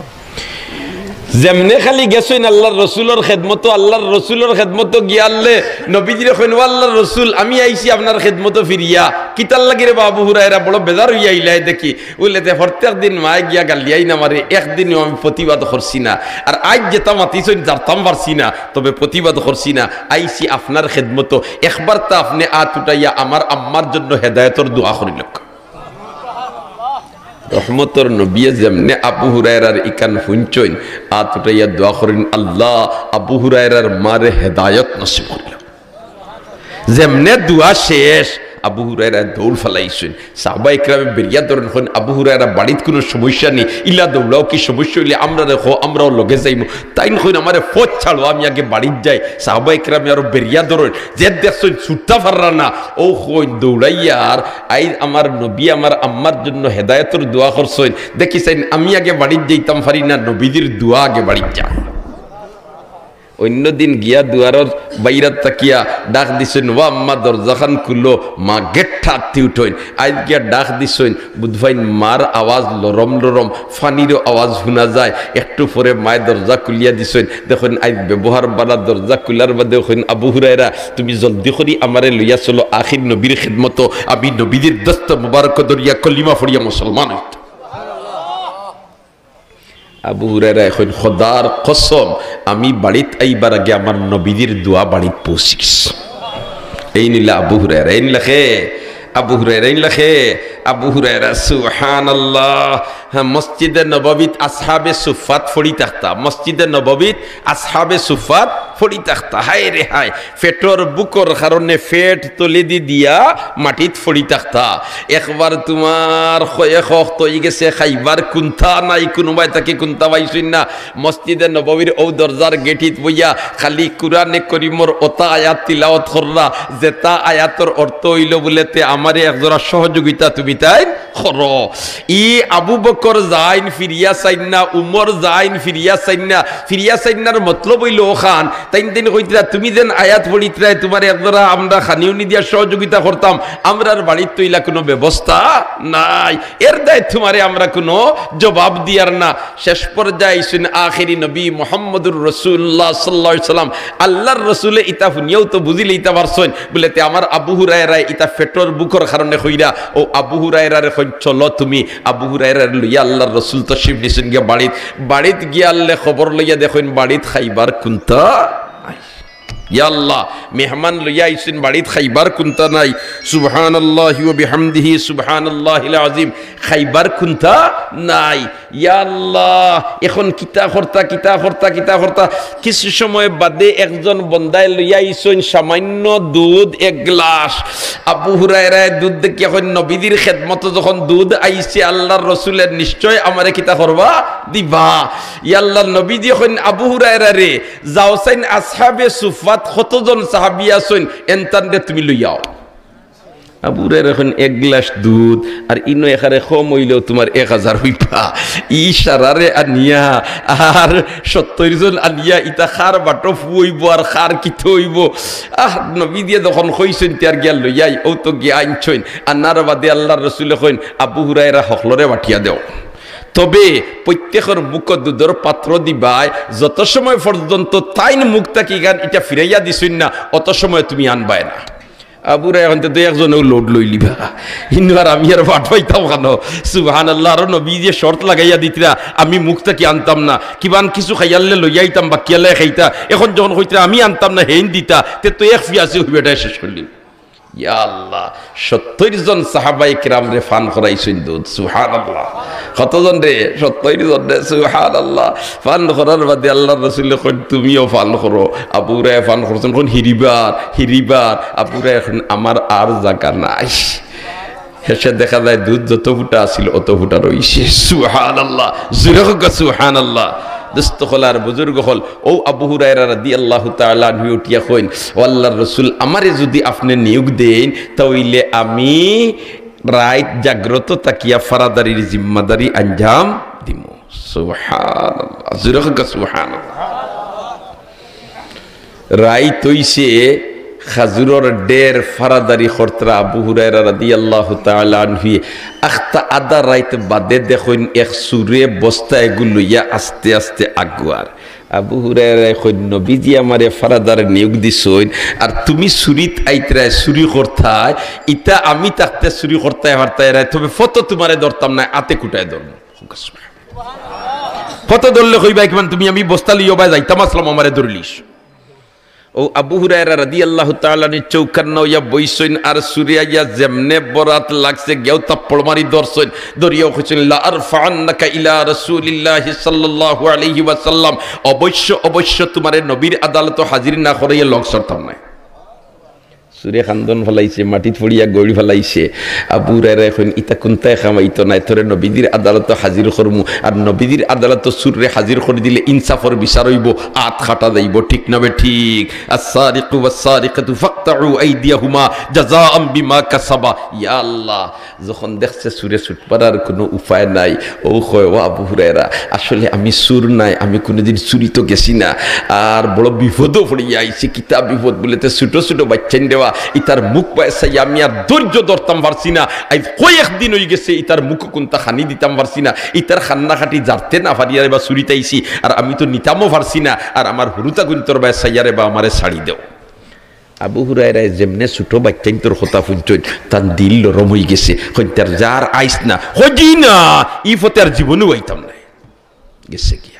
যেমনে খালি গেছইন আল্লার রসুলর খেদমতো, আল্লার রসুলর খেদমতো গিয়ারলে নবীজিরে কইন, "ও আল্লার রসুল, আমি আইছি আপনার খেদমতো ফিরিয়া।" "কিতার লাগি রে বা আবু হুরায়রা, বড় বেজার অইয়া আইলায় দেখি?" বুলে, "তে প্রত্যেক দিন মায় গিয়া গালিয়াইন আমারে, একদিনও আমি প্রতিবাদ করছি না। আর আইজ যেতা মাতিছইন, জারতাম পারছি না, তবে প্রতিবাদ করছি না। আইছি আপনার খেদমতো, একবার তা আপনে আত উঠাইয়া আমার আম্মার জন্য হেদায়েতর দোয়া করিলউক্কা।" রহমতর নবীয়ে যেমনে আবু হুরায়রার ইখান হুনছইন, আত উঠাইয়া দোয়া করইন, "আল্লাহ, আবু হুরায়রার মারে হেদায়েত নসিব করিলাও।" যেমনে দোয়া শেষ, আবু হুরায়রা দৌড় ফালাইছইন। সাহাবা একরামে বেরিয়া ধরইন, কইন, "আবু হুরায়রা, বাড়িত কুনু সমস্যা নি? ইলা দৌড়াও, কি সমস্যা অইলে আমরারে কও, আমরাও লগে যাইমু।" তাইন কইন, "আমারে পথ ছাড়ো, আমি আগে বাড়িত যাই।" সাহাবা একরামে আরো বেরিয়া ধরইন, যে দেখছইন ছুটতা পাররা না, অউ কইন, "দৌড়াইয়ার আইজ আমার নবী আমার আম্মার জন্য হেদায়েতর দোয়া করছইন, দেখি চাইন আমি আগে বাড়িত যাইতাম পারি না, নবীজির দোয়া আগে বাড়িত যা।" অইন্য দিন গিয়া দুয়ারর বাইরাত থাকিয়া ডাক দিছইন, "ও আম্মা, দরজাখান খুলো।" মা গেট ঠাত্তি উঠইন। আইজ গিয়া ডাক দিছইন, বুধবাইন মার আওয়াজ লরম লরম, ফানিরও আওয়াজ হুনা যায়। একটু পরে মায় দরজা খুলিয়া দিছইন। দেখইন, আইজ ব্যবহার বালা, দরজা খুলার বাদে কইন, "আবু হুরায়রা, তুমি জলদি করি আমারে লইয়া চলো আখির নবীর খেদমতো, আমি নবীজির দস্ত মুবারক ধরিয়া কলিমা পড়িয়া মুসলমান অইতাম।" আবু হুরায়রা কইন, "খোদার কসম, আমি বাড়িত আইবার আগে আমার নবীজির দোয়া বাড়িত পৌঁছি গেছে।" এইন অইলা আবু হুরায়রা, এইন অইলা কে? আবু হুরায়রা, এইন অইলা কে? আবু হুরায়রা, সুবহানাল্লাহ। হ্যাঁ, মসজিদে নববীত আসহাবে সুফাত পড়ি থাকতা, মসজিদে নববীত আসহাবে সুফাত পড়ি থাকতা। হায় রে হায়, পেটর ভুকর কারণে পেট তলেদি দিয়া মাটিত পড়ি থাকতা। একবার তুমার কয়েক অক্ত অইগেছে, খাইবার কুন্তা নাই, কুনুবায় থাকি কুন্তা পাইছইন না। মসজিদে নববীর অউ দরজার গেটিত বইয়া খালি কুরআনে করিমর অতা আয়াত তিলাওয়াত কররা, যেতা আয়াতর অর্থ অইলো বুলে, "তে আমারে একজরা সহযোগিতা তুমি তাইন করো।" ই আবু বকর যাইন ফিরিয়া চাইন না, উমর যাইন ফিরিয়া চাইন না। ফিরিয়া চাইন নার মতলব অইলো অখান, তাইন তাইন কইতরা, "তুমি যেন আয়াত পড়িতরায়, তুমারে একজরা আমরা খানিউনি দিয়া সহযোগিতা করতাম, আমরার বাড়িত তো ইলা কুনু ব্যবস্থা নাই, এর দায় তুমারে আমরা কুনু জবাব দিয়ার না।" শেষ পর্যায়ে আইছইন আখেরি নবী মুহাম্মদুর রাসূলুল্লাহ সাল্লাল্লাহু আলাইহি ওয়াসাল্লাম। আল্লাহর রাসূলে ইতা হুনিয়াও তো বুঝিলে ইতা পারছইন, বুলে, "তে আমার আবু হুরায়রায় ইতা পেটর ভুকর কারণে কইরা।" অউ আবু হুরায়রারে কইন, "চলো তুমি।" আবু হুরায়রারে লইয়া আল্লাহর রাসূল তশরিফ নিছইন গিয়া বাড়িত। বাড়িত গিয়া আল্লে খবর লইয়া দেখইন বাড়িত খাইবার কুন্তা নাই। ইয়া আল্লাহ, মেহমান লইয়া আইছইন, বাড়িত খাইবার কুন্তা নাই। সুবহানাল্লাহি ওয়া বিহামদিহি, সুবহানাল্লাহিল আযীম, খাইবার কুন্তা নাই। ইয়া আল্লাহ, এখন কিতা করতা, কিতা করতা, কিতা করতা? কিছু সময় বাদে একজন বন্দায় লইয়া আইছইন সামান্য দুধ এক গ্লাস। আবু হুরায়রায় দুধ দেখিয়া কইন, "নবীজির খেদমতো যখন দুধ আইছে, আল্লাহর রাসূলে নিশ্চয় আমারে কিতা করবা? দিবা।" ইয়া আল্লাহর নবীজি কইন, "আবু হুরায়রারে, যাও চাইন আসহাবে সুফাত কতজন সাহাবী আছইন, এনতানরে তুমি লইয়াও।" আবু হুরায়রা কইন, "এক গ্লাস দুধ, আর ইনো এখানে কম অইলেও তুমার এক হাজার অইবা। ই সারারে আনিয়া আর সত্তইর জন আনিয়া ইতা কার বাটো ফু অইবো আর কার কিতা অইবো?" আহ, নবীজিয়ে যখন কইছইন, "তে আর গিয়া লইয়াই", অউ তো গিয়া আনছইন। আনার বাদে আল্লাহর রাসূলে কইন, "আবু হুরায়রা, হকলরে বাটিয়া দেও।" তবে প্রত্যেকর মুখো দুধর পাত্র দিবায়, যত সময় পর্যন্ত তাইন মুখ থাকি ইখান ইটা ফিরাইয়া দিছইন না, অত সময় তুমি আনবায় না। আবু হুরায়রা কইন, "তে একজনেউ লোড লইলিবা, ইনো আর আমি আর বাট পাইতাম কেনে?" সুবহানাল্লাহ, আরো নবীজিয়ে শর্ত লাগাইয়া দিতরা, "আমি মুখ থাকি আনতাম না, কিবান কিছু খাইয়ারলে লইয়া আইতাম, বাকিয়ালে খাইতা।" এখন যখন কইতরা, "আমি আনতাম না, হেইন দিতা", তে তো এক ফিয়াসে অউ বেটায় শেষ করিলিবো। ইয়া আল্লাহ, সত্তইর জন সাহাবায়ে কেরামরে পান করাইছইন দুধ। সুবহানাল্লাহ। কতজনরে? সত্তইর জনরে। সুবহানাল্লাহ। পান করার বাদে আল্লাহর রাসূলে কইন, "তুমিও পান করো।" আবু হুরায়রায় পান করছইন, কইন, "হিরিবার, হিরিবার।" আবু হুরায়রায় কইন, "আমার আর জাগা নাই।" শেষে দেখা যায় দুধ যত ফুটা আছিল, অত ফুটা রইছে। সুবহানাল্লাহ। জোরে কউক্কা সুবহানাল্লাহ। দোস্ত অকল আর বুজুর্গ অকল, অউ আবু হুরায়রা রাদিয়াল্লাহু তাআলা আনহু উঠিয়া কইন, "ও আল্লাহর রাসূল, আমারে যুদি আপনে নিয়োগ দেইন, তা অইলে আমি রাইত জাগ্রত থাকিয়া ফারাদারির জিম্মাদারি আঞ্জাম দিমু।" সুবহানাল্লাহ। জোরে কউক্কা সুবহানাল্লাহ। রাইত অইছে, খাজুরর ডের ফারাদারি করতরা আবু হুরায়রা রাদিয়াল্লাহু তাআলা আনহুয়ে। আখতা আধা রাইত বাদে দেখইন এক চুরে বস্তা এগু লইয়া আস্তে আস্তে আগুয়ার। আবু হুরায়রায় কইন, "নবীজি আমারে ফারাদার নিয়োগ দিছইন, আর তুমি চুরিত আইতরায়, চুরি করতায়, ইতা আমি থাকতে চুরি করতায় পারতায় নায়, তবে ফতো তুমারে ধরতাম নায়, আতে কুটায় ধরমু।" ফতো ধরলে কইবায় কিমান, "তুমি আমি বস্তা লইয়া বায় যাইতাম আছলাম, আমারে ধরলিছ।" অউ আবু হুরায়রা রাদিয়াল্লাহু তাআলা আনহু চৌকান্না অইয়া বইছইন, আর চুরে আইয়া যেমনে বরাত লাগছে, গিয়াউ থাপ্পড় মারি ধরছইন, ধরিয়াউ কইছইন, "লা আরফাআন্নাকা ইলা রাসূলিল্লাহি সাল্লাল্লাহু আলাইহি ওয়াসাল্লাম, অবশ্য, অবশ্য তুমারে নবীর আদালতো হাজির না করাইয়া লগ ছাড়তাম নায়।" চুরে কান্দন ফালাইছে, মাটিত পড়িয়া গড়ি ফালাইছে। আবু হুরায়রায় কইন, "ইতা কুন্তায় কাম অইতো নায়, তোরে নবীজির আদালতো হাজির করমু, আর নবীজির আদালতো চুররে হাজির করি দিলে ইনসাফর বিচার অইবো, আত কাটা যাইবো, ঠিক না বেঠিক?" "আস-সারিকু ওয়াস-সারিকাতু ফাকতাউ আইদিয়াহুমা জাযাআম বিমা কাসাবা।" ইয়া আল্লাহ, যখন দেখছে চুরে ছুটবার আর কুনু উপায় নাই, অউ কয়, "ও আবু হুরায়রা, আসলে আমি চুর নায়, আমি কুনুদিন চুরিত গেছি না, আর বড় বিপদো পড়িয়া আইছি।" "কিতা বিপদ?" বুলে, "তে ছোট ছোট বাইচ্চাইন রেবা, ইতার মুখ বায় চাইয়া আমি আর ধৈর্য ধরতাম পারছি না। আইজ কয়েকদিন অইগেছে, ইতার মুখো কুন্তা খানি দিতাম পারছি না, ইতার কান্নাকাটি জারতে না পারিয়া রেবা চুরিত আইছি, আর আমি তো নিতামও পারছি না, আর আমার হুরুতাগুইন্তর বায় চাইয়া রেবা আমারে ছাড়ি দেও।" আবু হুরায়রায় যেমনে ছোট বাইচ্চাইন্তর কথা হুনছইন, তান দিল নরম অইগেছে। কইন, "তে আর যা, আইস না।" কইন, "জি না, ই পথে আর জীবনেও আইতাম নায়।" গেছে গিয়া।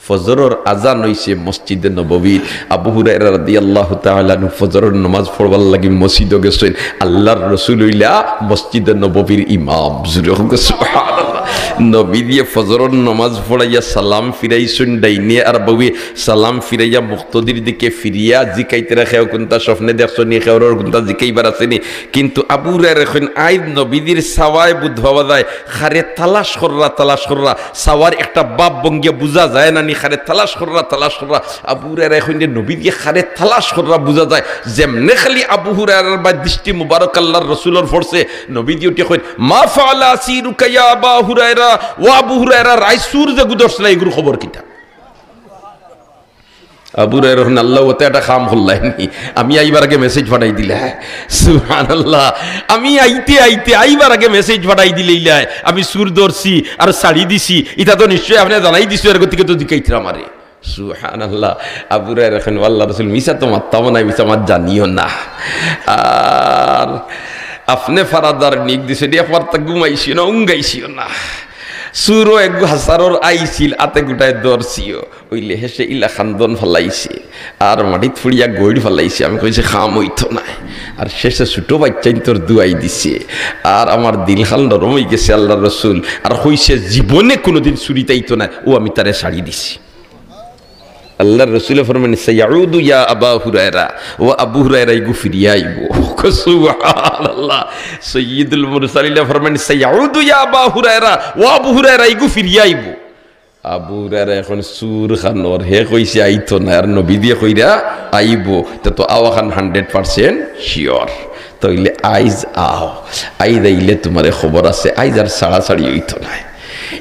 ফজরর আজান অইছে মসজিদে নববীত। আবু হুরায়রা রাদিয়াল্লাহু তাআলা আনহু ফজরর নমাজ পড়বার লাগি মসজিদো গেছইন। আল্লার রসুল অইলা মসজিদে নববীর ইমাম। জুরে কউক্কা সুবহানাল্লাহ। নবীজিয়ে ফজরর নমাজ পড়াইয়া সালাম ফিরাইছইন ডাইনে আর বাউয়ে, সালাম ফিরাইয়া মুক্তাদির দিকে ফিরিয়া জিকাইতরা, "কেউ কুন্তা স্বপ্নে দেখছো নি, কেউর কুন্তা জিকাইবার আছে নি?" কিন্তু আবু হুরায়রায় কইন, "আইজ নবীজির চাওয়ায় বুঝ পাওয়া যায়, কারে তালাশ কররা, তালাশ কররা, চাওয়ার একটা ভাব ভঙ্গিয়ে বুঝা যায় না নি, কারে তালাশ কররা, তালাশ কররা।" আবু হুরায়রায় কইন, "নবীজিয়ে কারে তালাশ কররা বুঝা যায়।" যেমনে খালি আবু হুরায়রার বায় দৃষ্টি মুবারক আল্লার রসুলর পড়ছে, নবীজিয়ে উঠিয়া কইন, "মা ফাআলা আসিরুকা ইয়া আবা হুরায়রা, ও আবু হুরায়রা, রাইত চুর যেগু ধরছিলা, ইগুর খবর কিতা?" আবু হুরায়রায় কইন, "আল্লাহ, অতে একটা কাম করলায় নি, আমি আইবার আগে মেসেজ পাঠাই দিলায়।" সুবহানাল্লাহ। "আমি আইতে আইতে আইবার আগে মেসেজ পাঠাই দিলাইলায়, আমি চুর ধরছি আর ছাড়ি দিছি, ইতা তো নিশ্চয় আপনে জানাই দিছো, এর গতিকে তো জিকাইতরা আমারে।" সুবহানাল্লাহ। আবু হুরায়রায় কইন, "ও আল্লার রসুল, মিছা তো মাততাম নায়, মিছা মাত জানিও না। আর আপনে ফারাদার নিয়োগ দিছইন, একবার তা ঘুমাইছিও না, উঙ্গাইছিও না। চুরও এগু হাছারর আইছিল, আতে গুটায় ধরছিও।" অইলে হেষে ইলা কান্দন ফালাইছে, আর মাটিত পড়িয়া গইড় ফালাইছে। আমি কইছি, "কাম অইতো নায়।" আর শেষে ছোট বাইচ্চাইন্তর দুয়াই দিছে, আর আমার দিলখান নরম অইগেছে। আল্লার রসুল আর কইছে, "জীবনে কুনুদিন চুরিত আইতো নায়, অউ আমি তারে ছাড়ি দিছি।" আল্লার রসুলে ফরমাইন, "সায়াউদু ইয়া আবা হুরায়রা, ও আবু হুরায়রা, ইগু ফিরিয়া আইবো।" সুবহানাল্লাহ। সাইয়্যিদুল মুরসালিনে ফরমাইন, "সায়াউদু ইয়া আবা হুরায়রা, ও আবু হুরায়রা, ইগু ফিরিয়া আইবো।" আবু হুরায়রা অখন চুর খানোর, হে কইছে আইতো নায়, আর নবীজিয়ে কইরা আইবো, তে তো আওয়াখান hundred percent sure। তে অইলে আইজ আও, আইজ আইলে তুমারে খবর আছে, আইজ আর ছাড়াছাড়ি অইতো নায়।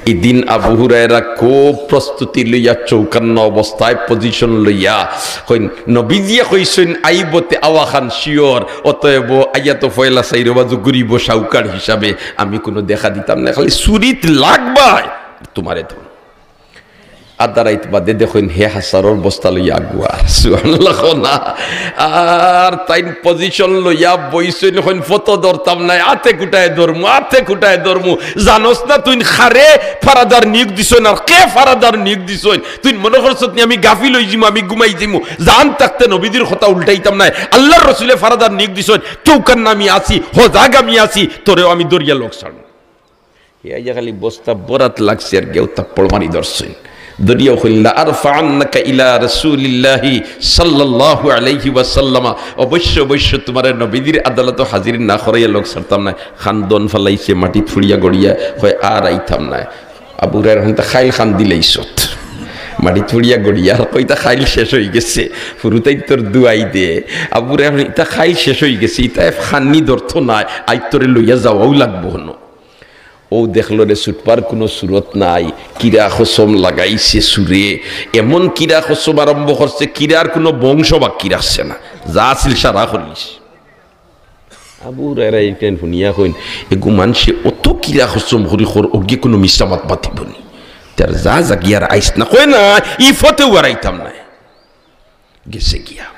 ইদিন আবু হুরায়রা খুব প্রস্তুতি লইয়া, চৌকান্না অবস্থায় position লইয়া, কইন, নবীজিয়ে কইছইন আইবো, তে আওয়াখান sure, অতএব আইয়া তো পয়লা চাইর বাজু ঘুরিবো সাউকার হিসাবে, আমি কুনু দেখা দিতাম নায়, খালি চুরিত লাগবায় তুমারে তো। আধা রাইত বাদে দেখইন হে হাছারর বস্তা লইয়া আগুয়ার। সুবহানাল্লাহ কও না। আর তাইন position লইয়া বইছইন, কইন, "ফতো ধরতাম নায়, আতে কুটায় ধরমু, আতে কুটায় ধরমু। জানোস না তুইন কারে ফারাদার নিয়োগ দিছইন, আর কে ফারাদার নিয়োগ দিছইন? তুইন মনো করছত নি আমি গাফিল অইযিমু, আমি ঘুমাই যিমু? জান থাকতে নবীজির কথা উল্টাইতাম নায়। আল্লার রসুলে ফারাদার নিয়োগ দিছইন, চৌকান্না আমি আছি, হজাগ আমি আছি, তোরেও আমি ধরিয়া লগ ছাড়মু।" হে আইয়া খালি বস্তা বরাত লাগছে আর গেউ থাপ্পড় মারি ধরছইন। ধরিয়াউ কইলা, "লা আরফাআন্নাকা ইলা রাসূলিল্লাহি সাল্লাল্লাহু আলাইহি ওয়াসাল্লামা।" অবশ্য, অবশ্য তুমারে নবীজির আদালতো হাজির না করাইয়া লগ ছাড়তাম নায়। কান্দন ফালাইছে, মাটিত পড়িয়া গড়িয়া কয়, "আর আইতাম নায়।" আবু হুরায়রা কইন, "তা কাইল কান্দিলাইছত।" মাটিত পড়িয়া গড়িয়া আর কয়, "তা কাইল শেষ অইগেছে।" হুরুতাইন্তর দুয়াই দে। আবু হুরায়রা কইন, "তা কাইল শেষ অইগেছে, ইতা এফ খানি ধরতো নায়, আইজ তোরে লইয়া যাওয়াউ লাগবো হনো।" অউ দেখলো রে, ছুটবার কুনু সুরত নাই। কিরা কসম লাগাইছে চুরে, এমন কিরা কসম আরম্ভ করছে, কিরার কুনু বংশ বাকি রাখছে না, যা আছিল সারা করিলিছে। আবু হুরায়রা ইখান হুনিয়া কইন, "এগু মানষে অত কিরা কসম করি কর, অগিয়ে কুনু মিছা মাত মাতিবো নি? তার যা যাগি আর আইস না।" কয়, "না, ই ফতেউ আর আইতাম নায়।" গেছে গিয়া।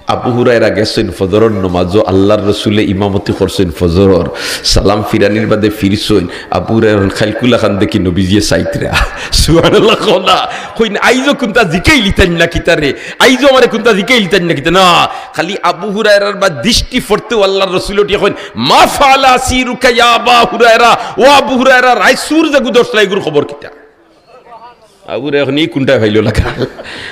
আবু হুরায়রা গেছইন ফজরর নমাজো, আল্লার রসুলে ইমামতি করছইন ফজরর। সালাম ফিরানির বাদে ফিরছইন। আবু হুরায়রা কইন, "কাইলকুলাখান দেখি নবীজিয়ে চাইতরা।" সুবহানাল্লাহ কও না। কইন, "আইজও কুন্তা জিকাইলিতাইন না কিতা রে? আইজও আমারে কুন্তা জিকাইলিতাইন না কিতা?" না, খালি আবু হুরায়রার বায় দৃষ্টি পড়তেউ আল্লার রসুলে উঠিয়া কইন, "মা ফাআলা আসিরুকা ইয়া আবা হুরায়রা, ও আবু হুরায়রা, রাইত চুর যেগু ধরছিলা, ইগুর খবর কিতা?" আবু হুরায়রা অখন ই কুনটায় ফাইলো লাগা?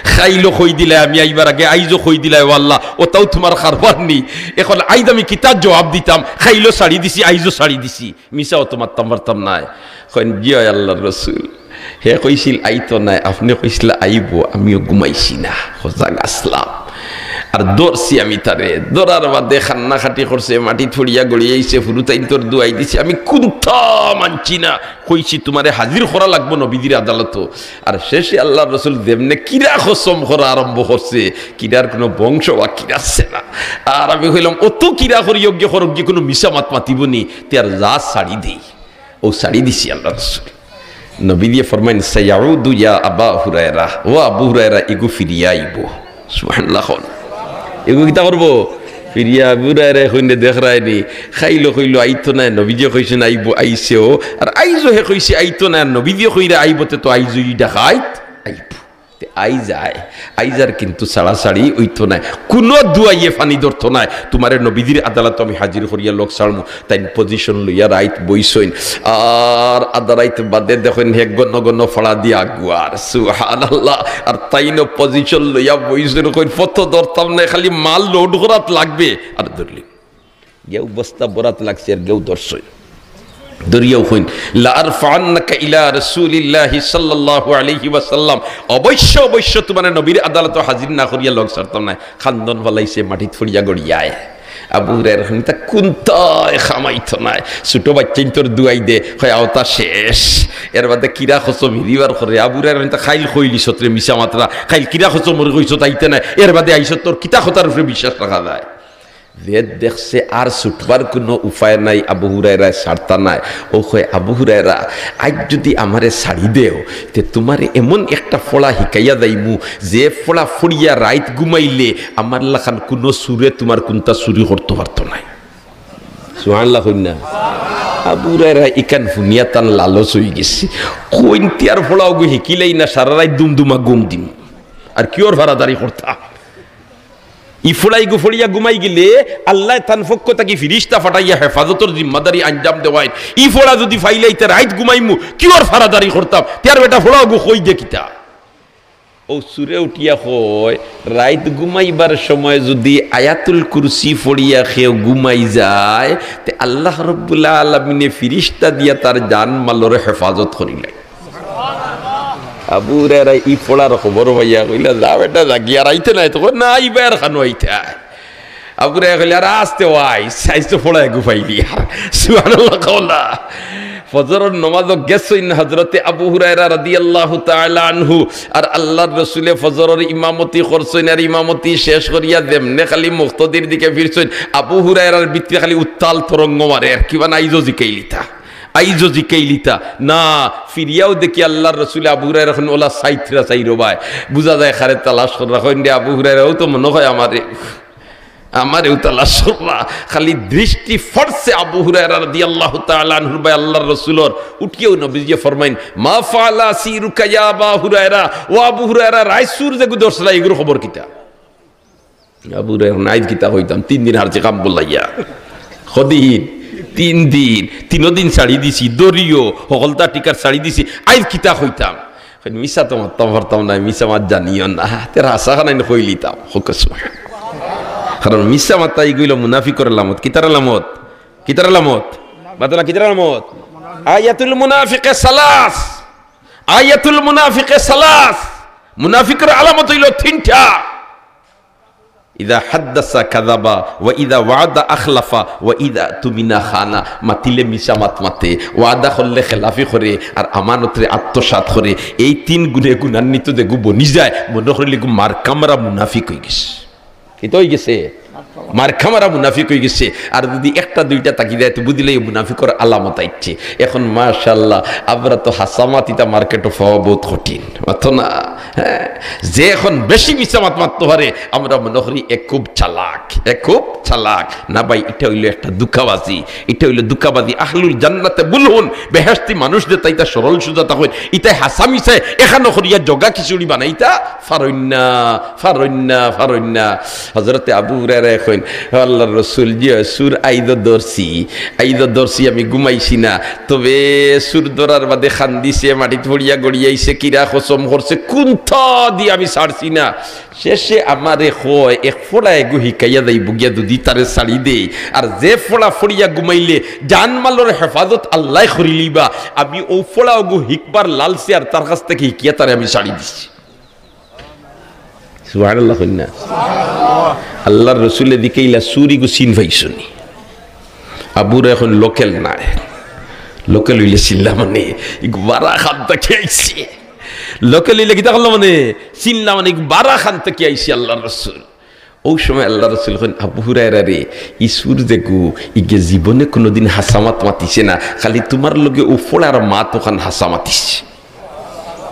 খাইলো কই দিলায় আমি আইবার আগে, আইজও কই দিলায়, ও আল্লাহ, অতাও তুমার কারবার নি। অখন আইজ আমি কিতা জবাব দিতাম? খাইলো ছাড়ি দিছি, আইজও ছাড়ি দিছি, মিছাও তো মাততাম পারতাম নায়। কইন, "জি অয় আল্লার রসুল, হে কইছিল আইতো নায়, আপনে কইছিলা আইবো, আমিও ঘুমাইছি না, সজাগ আছলাম।" আর ধরছি আমি তারে, ধরার বাদে কান্নাকাটি করছে, মাটিত পড়িয়া গড়িয়াইছে, হুরুতাইন্তর দুয়াই দিছে, আমি কুন্তা মানছি না, কইছি তুমারে হাজির করা লাগবো নবীজির আদালতো। আর শেষে আল্লার রসুল যেমনে কিরা কসম করা আরম্ভ করছে, কিরার কুনু বংশ বাকি রাখছে না। আর আমি কইলাম, "অত কিরা করি অজ্ঞ করক গি, কুনু মিছা মাত মাতিবো নি, তে আর যা ছাড়ি দেই।" অউ ছাড়ি দিছি আল্লার রসুল। নবীজিয়ে ফরমাইন, "সায়াউদু ইয়া আবা হুরায়রা, ও আবু হুরায়রা, ইগু ফিরিয়া আইবো।" সুবহানাল্লাহ কউন। ইগু কিতা করবো? ফিরিয়া আবু হুরায়রায় কইন দেখরায়নি, খাইলো কইলো আইতো নায়, নবীজিয়ে কইছইন আইবো, আইছেও। আর আইজও হে কইছে আইতো নায়, আর নবীজিয়ে কইরা আইবো, তে তো আইজও ই ডাকাইত আইবো। তে আইজ আয়, আইজ আর কিন্তু ছাড়াছাড়ি অইতো নায়, কুনু দুয়াইয়ে ফানি ধরতো নায়। তুমারে নবীজির আদালতো আমি হাজির করিয়া লগ ছাড়মু। তাইন position লইয়া রাইত বইছইন, আর আধা রাইত বাদে দেখইন হে ঘন ঘন ফাড়া দিয়া আগুয়ার, সুবহানাল্লাহ। আর তাইনও position লইয়া বইছইন, কইন, "পথ ধরতাম নায়, খালি মাল load করাত লাগবে।" আর ধরলি গেউ বস্তা বরাত লাগছে, আর গেউ ধরছইন। ধরিয়াউ কইন, "লা আরফাআন্নাকা ইলা রাসূলিল্লাহি সাল্লাল্লাহু আলাইহি ওয়াসাল্লাম, অবশ্য, অবশ্য তুমারে নবীর আদালতো হাজির না করিয়া লগ ছাড়তাম নায়।" কান্দন ফালাইছে, মাটিত পড়িয়া গড়িয়ায়। আবু হুরায়রা কইন, "তা কুন্তায় কামাইতো নায়।" ছোট বাইচ্চাইন্তর দুয়াই দে, কয়, "আওতা শেষ।" এর বাদে কিরা কসম হিরিবার করে। আবু হুরায়রা কইন, "তা খাইল কইলিছত রে মিছা মাতরা, খাইল কিরা কসম ওরে কইছত আইতে নায়, এর বাদে আইছত, তোর কিতা কথার উপরে বিশ্বাস রাখা যায়?" যে দেখছে আর ছুটবার কুনু উপায় নাই, আবু হুরায়রায় ছাড়তা নায়। অউ কয়, "আবু হুরায়রা, আইজ যুদি আমারে ছাড়ি দেও, তে তুমারে এমন একটা ফড়া হিকাইয়া যাইমু, যে ফড়া ফড়িয়া রাইত ঘুমাইলে আমার লাখান কুনু চুরে তুমার কুন্তা চুরি করতো পারতো নায়।" সুবহানাল্লাহ কইন না? আবু হুরায়রা ইখান হুনিয়া তান লালচ অইগেছে। কইন, "তে আর ফড়া অগু হিকিলাই না, সারা রাইত দুমদুমা ঘুম দিমু, আর কিওর ফারাদারি করতাম?" ই ফড়া ইগু ফড়িয়া ঘুমাই গেলে আল্লায় তান পক্ষ থাকি ফিরিস্তা ফাটাইয়া হেফাজতর জিম্মাদারি আঞ্জাম দেওয়াইন। ই ফড়া যুদি ফাইলাই তে রাইত ঘুমাইমু, কিওর ফারাদারি করতাম? তে আর বেটা ফড়া অগু কই দে কিতা? অউ চুরে উঠিয়া কয়, রাইত ঘুমাইবার সময় যুদি আয়াতুল কুরসি ফড়িয়া কেউ ঘুমাই যায়, তে আল্লাহ রব্বুল আলামিনে ফিরিস্তা দিয়া তার জান মালর হেফাজত করিলাইন। আবু হুরায়রা ই ফড়ার খবর পাইয়া কইলা, "যা বেটা, যা, গিয়া রাইতে নায় তো।" কয়, "না, ইবার খানো আইতে আয়।" আবু হুরায়রা কইলা, "আর আস্তে ওয়াই, সাইজ তো ফড়া এগু পাইলি আর।" সুবহানাল্লাহ কওলা। ফজরর নমাজো গেছইন হযরতে আবু হুরায়রা রাদিয়াল্লাহু তাআলা আনহু, আর আল্লাহর রসুলে ফজরর ইমামতি করছইন, আর ইমামতি শেষ করিয়া যেমনে খালি মুক্তাদির দিকে ফিরছইন, আবু হুরায়রার ভিতরে খালি উত্তাল তরঙ্গ মারে, আর কিবা না আইজও জিকাইলিতা। আইজও জিকাইলিতা না, ফিরিয়াও দেখি আল্লাহর রসুলে আবু হুরায়রা কইন, "ওলা সাইতরা সাইরো ভাই।" বুঝা যায় কারে তালাশ কররা, কইন রে আবু হুরায়রা, "অউ তো মনো কয় আমারে, আমারেউ তালাশ কররা।" খালি দৃষ্টি ফড়ছে আবু হুরায়রা রাদিয়াল্লাহু তাআলা আনহুর ভাই আল্লাহর রসুলর, উঠিয়াউ নবীজিয়ে ফরমাইন, "মা ফাআলা আসিরুকা ইয়া আবা হুরায়রা?" ও আবু হুরায়রা, রাইত চুর যেগু ধরছিলা, ইগুর খবর কিতা? আবু হুরায়রা, আইজ কিতা কইতাম, তিন দিন হারছি কাম বুলাইয়া। কদিন? তিন দিন। তিনো দিন ছাড়ি দিছি, ধরিও, হকলতা টিকার ছাড়ি দিছি, আইজ কিতা কইতাম? কইন, "মিছা তো মাততাম পারতাম নায়, মিছা মাত জানিও না, তে হাছা খানাইন কইলিতাম।" কউক্কা সুবহান। কারণ মিছা মাতা ইগু অইলো মুনাফিকর আলামত। কিতার আলামত? কিতার আলামত? মাতলা, কিতার আলামত? আয়াতুল মুনাফিকে সালাস। আয়াতুল মুনাফিকে সালাস। মুনাফিকর আলামত অইলো তিনটা। ইযা হাদ্দাসা কাযাবা, ওয়া ইযা ওয়াআদা আখলাফা, ওয়া ইযা তুমিনা খানা। মাতিলে মিছা মাত মাতে, ওয়াদা করলে খেলাফি করে, আর আমানতরে আত্মসাৎ করে। এই তিন গুণে গুণান্বিত যেগু বনি যায়, মনো করিলে ইগু মার কামরা মুনাফিক অইগেছে। কিতা অইগেছে? মার কামরা মুনাফিক অইগেছে। আর যুদি একটা দুইটা থাকি যায়, তে বুঝিলে ই মুনাফিকর আলামত আইছে। এখন মাশাআল্লাহ, আমরা তো হাছা মাত ইতা মার্কেটো পাওয়া বউত কঠিন। মাতো না? হ্যাঁ, যে এখন বেশি মিছা মাত মাততো পারে, আমরা মনো করি এ খুব চালাক, এ খুব চালাক। না ভাই, ইটা অইলো একটা ধুকাবাজি, ইটা অইলো ধুকাবাজি। আহলুল জান্নাতে বুলহুন, বেহেশতি মানুষ যেতা ইতা সরল সুজা থাকইন, ইতায় হাছা মিছায় এখানো করিয়া জগা খিচুড়ি বানাইতা পারইন না, পারইন না, পারইন না। হযরতে আবু হুরায়রায় কইন, "আল্লাহর রসুল, জি অয়, চুর আইজও ধরছি, আইজও ধরছি, আমি ঘুমাইছি না। তবে চুর ধরার বাদে কান্দিছে, মাটিত পড়িয়া গড়িয়াইছে, কিরা কসম করছে, কুন্তা দি আমি ছাড়ছি না।" শেষে আমারে কয়, "এক ফড়া এগু হিকাইয়া যাইবো গিয়া, যদি তারে ছাড়ি দেই, আর যে ফড়া ফড়িয়া ঘুমাইলে জানমালর হেফাজত আল্লায় করিলিবা।" আমি অউ ফড়া অগু হিকবার লালসে আর তার কাছ থাকি হিকিয়া তারে আমি ছাড়ি দিছি। সুবহানাল্লাহ কইন না? আল্লাহর রসুলে দিকে ইলা চুর ইগু চিন পাইছনি? আবু হুরায়রা কইন, "লোকেল নায়।" লোকেল অইলে চিনলাম অনে, ইগু বারা কান থাকি আইছে। লোকেল অইলে কিতা করলাম অনে? চিনলাম অনে, ইগু বারা কান থাকি আইছে আল্লাহর রসুল। অউ সময় আল্লাহর রসুল কইন, "আবু হুরায়রা রে, ই চুর যেগু, ইগে জীবনে কুনুদিন হাছা মাত মাতিছে না, খালি তুমার লগে অউ ফড়ার মাত অখান হাছা মাতিছে।"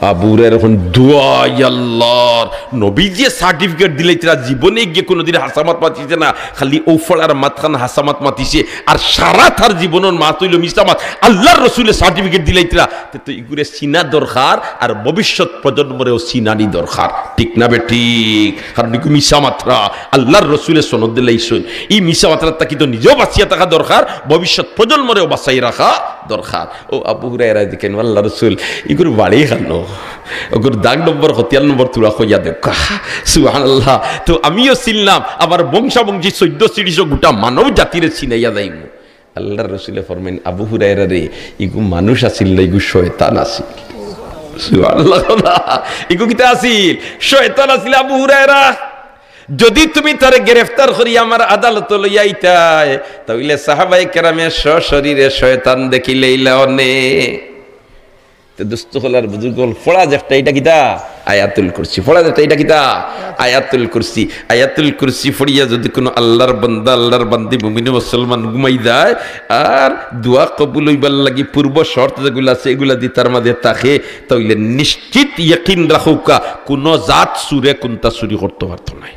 আবু হুরায়রা কইন, "দোয়াই আল্লাহর, নবীজিয়ে certificate দিলাইতরা, জীবনে ইগে কুনুদিন হাছা মাত মাতিছে না, খালি অউ ফড়ার মাতখান হাছা মাত মাতিছে, আর সারা তার জীবনর মাত অইলো মিছা মাত। আল্লাহর রসুলে certificate দিলাইতরা, তে তো ইগুরে চিনা দরকার, আর ভবিষ্যৎ প্রজন্মরেও চিনানি দরকার।" ঠিক না বেঠিক? কারণ ইগু মিছা মাতরা, আল্লাহর রসুলে সনদ দিলাইছইন। ই মিছা মাতরার থাকি তো নিজেও বাঁচিয়া থাকা দরকার, ভবিষ্যৎ প্রজন্মরেও বাঁচাই রাখা দরকার। অউ আবু হুরায়রায় জিকাইন, "আল্লাহর রসুল, ইগুর বাড়ি কানো? অগুর দাগ নম্বর, খতিয়ান নম্বর তুরা কইয়া দেউক্কা।" সুবহানাল্লাহ। তো আমিও চিনলাম, আমার বংশাবংশী চৈদ্দ শিরীষ গুটা মানব জাতিরে চিনাইয়া যাইমু। আল্লাহর রসুলে ফরমাইন, "আবু হুরায়রা রে, ইগু মানুষ আছিল না, ইগু শয়তান আছিল।" সুবহানাল্লাহ। ইগু কিতা আছিল? শয়তান আছিল আবু হুরায়রা। যদি তুমি তারে গ্রেফতার করি আমার আদালতো লইয়া আইতায়, তা অইলে সাহাবায়ে কেরামে সশরীরে শয়তান দেখিলাইলা অনে। তে দোস্ত অকল আর বুজুর্গ অকল, ফড়া যেটা, ইটা কিতা? আয়াতুল কুরসি। ফড়া যেটা, ইটা কিতা? আয়াতুল কুরসি। আয়াতুল কুরসি ফড়িয়া যদি কুনু আল্লাহর বান্দা, আল্লাহর বান্দি, মুমিন মুসলমান ঘুমাই যায়, আর দোয়া কবুল অইবার লাগি পূর্ব শর্ত যেগুলা আছে, এগুলা যদি তার মাঝে থাকে, তা অইলে নিশ্চিত ইয়াকিন রাখউক্কা, কুনু জাত চুরে কুন্তা চুরি করতো পারতো নায়।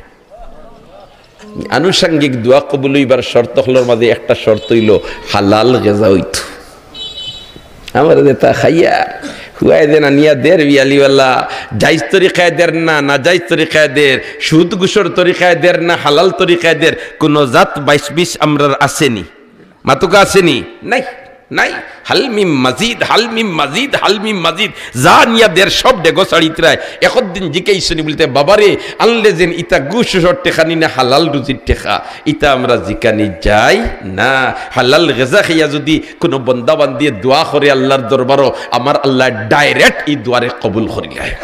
আনুষঙ্গিক দোয়া কবুল অইবার শর্ত অকলর মাঝে একটা শর্ত অইলো হালাল গেজা অইতো। আমারে যেতা খাইয়ার, হুয়ায় যেন আনিয়া দের বিয়ালিওয়ালা, জাইজ তরিকায় দের না, নাজাইজ তরিকায় দের, সুদ ঘুষর তরিকায় দের না, হালাল তরিকায় দের, কুনু জাত বাইশ বিশ আমরার আছেনি? মাতুকা আছেনি? নাই, নাই। হাল মিম মাজিদ, হাল মিম মাজিদ, হাল মিম মাজিদ। যা নিয়া দের সব ডেগো ছাড়িতরায়। একদিন জিকাইছনি বুলতে, "বাবারে, আনলে যেন ইতা ঘুষর টেকা নি না হালাল রুজির টেকা?" ইতা আমরা জিকানি যাই না। হালাল গেজা খাইয়া যদি কুনু বন্দা বান্দিয়ে দোয়া করে আল্লাহর দরবারো, আমার আল্লায় direct ই দোয়ারে কবুল করিলায়।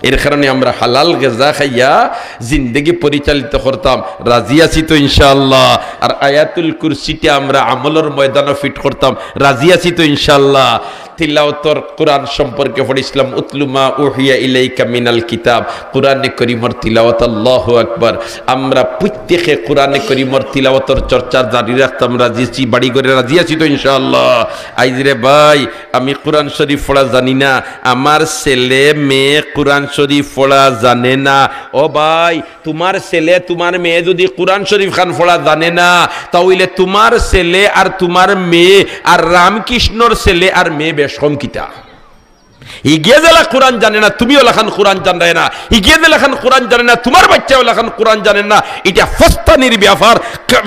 এর কারণে আমরা হালাল গেজা খাইয়া জিন্দেগি পরিচালিত করতাম। রাজি আছি তো ইনশাআল্লাহ? আর আয়াতুল কুরসিটা আমরা আমলর ময়দানো fit করতাম। রাজি আছি তো ইনশাআল্লাহ? তিলাওতর কোরআন সম্পর্কে পড়ছিলাম, "উতলু মা উহিয়া ইলাইকা মিনাল কিতাব।" কোরআনে করিমর তিলাওত, আল্লাহু আকবার। আমরা প্রত্যেকে কোরআনে করিমর তিলাওতর চর্চা জারি রাখতাম। রাজি আছি, বাড়ি ঘরে রাজি আছি তো ইনশাআল্লাহ? আইজ রে ভাই, আমি কোরআন শরীফ পড়া জানি না, আমার ছেলে মেয়ে কোরআন শরীফ পড়া জানে না। ও ভাই, তুমার ছেলে তুমার মেয়ে যদি কোরআন শরীফ খান পড়া জানে না, তা অইলে তুমার ছেলে আর তুমার মেয়ে আর রামকৃষ্ণর ছেলে আর মেয়ে বেশ কম কিতা? হিগিয়ে যেলা কোরআন জানে না, তুমি অলাখান কোরআন জানরায় না। হিগিয়ে যেলাখান কোরআন জানে না, তুমার বাইচ্চায় অলাখান কোরআন জানে না। ইটা ফস্তানির ব্যাপার,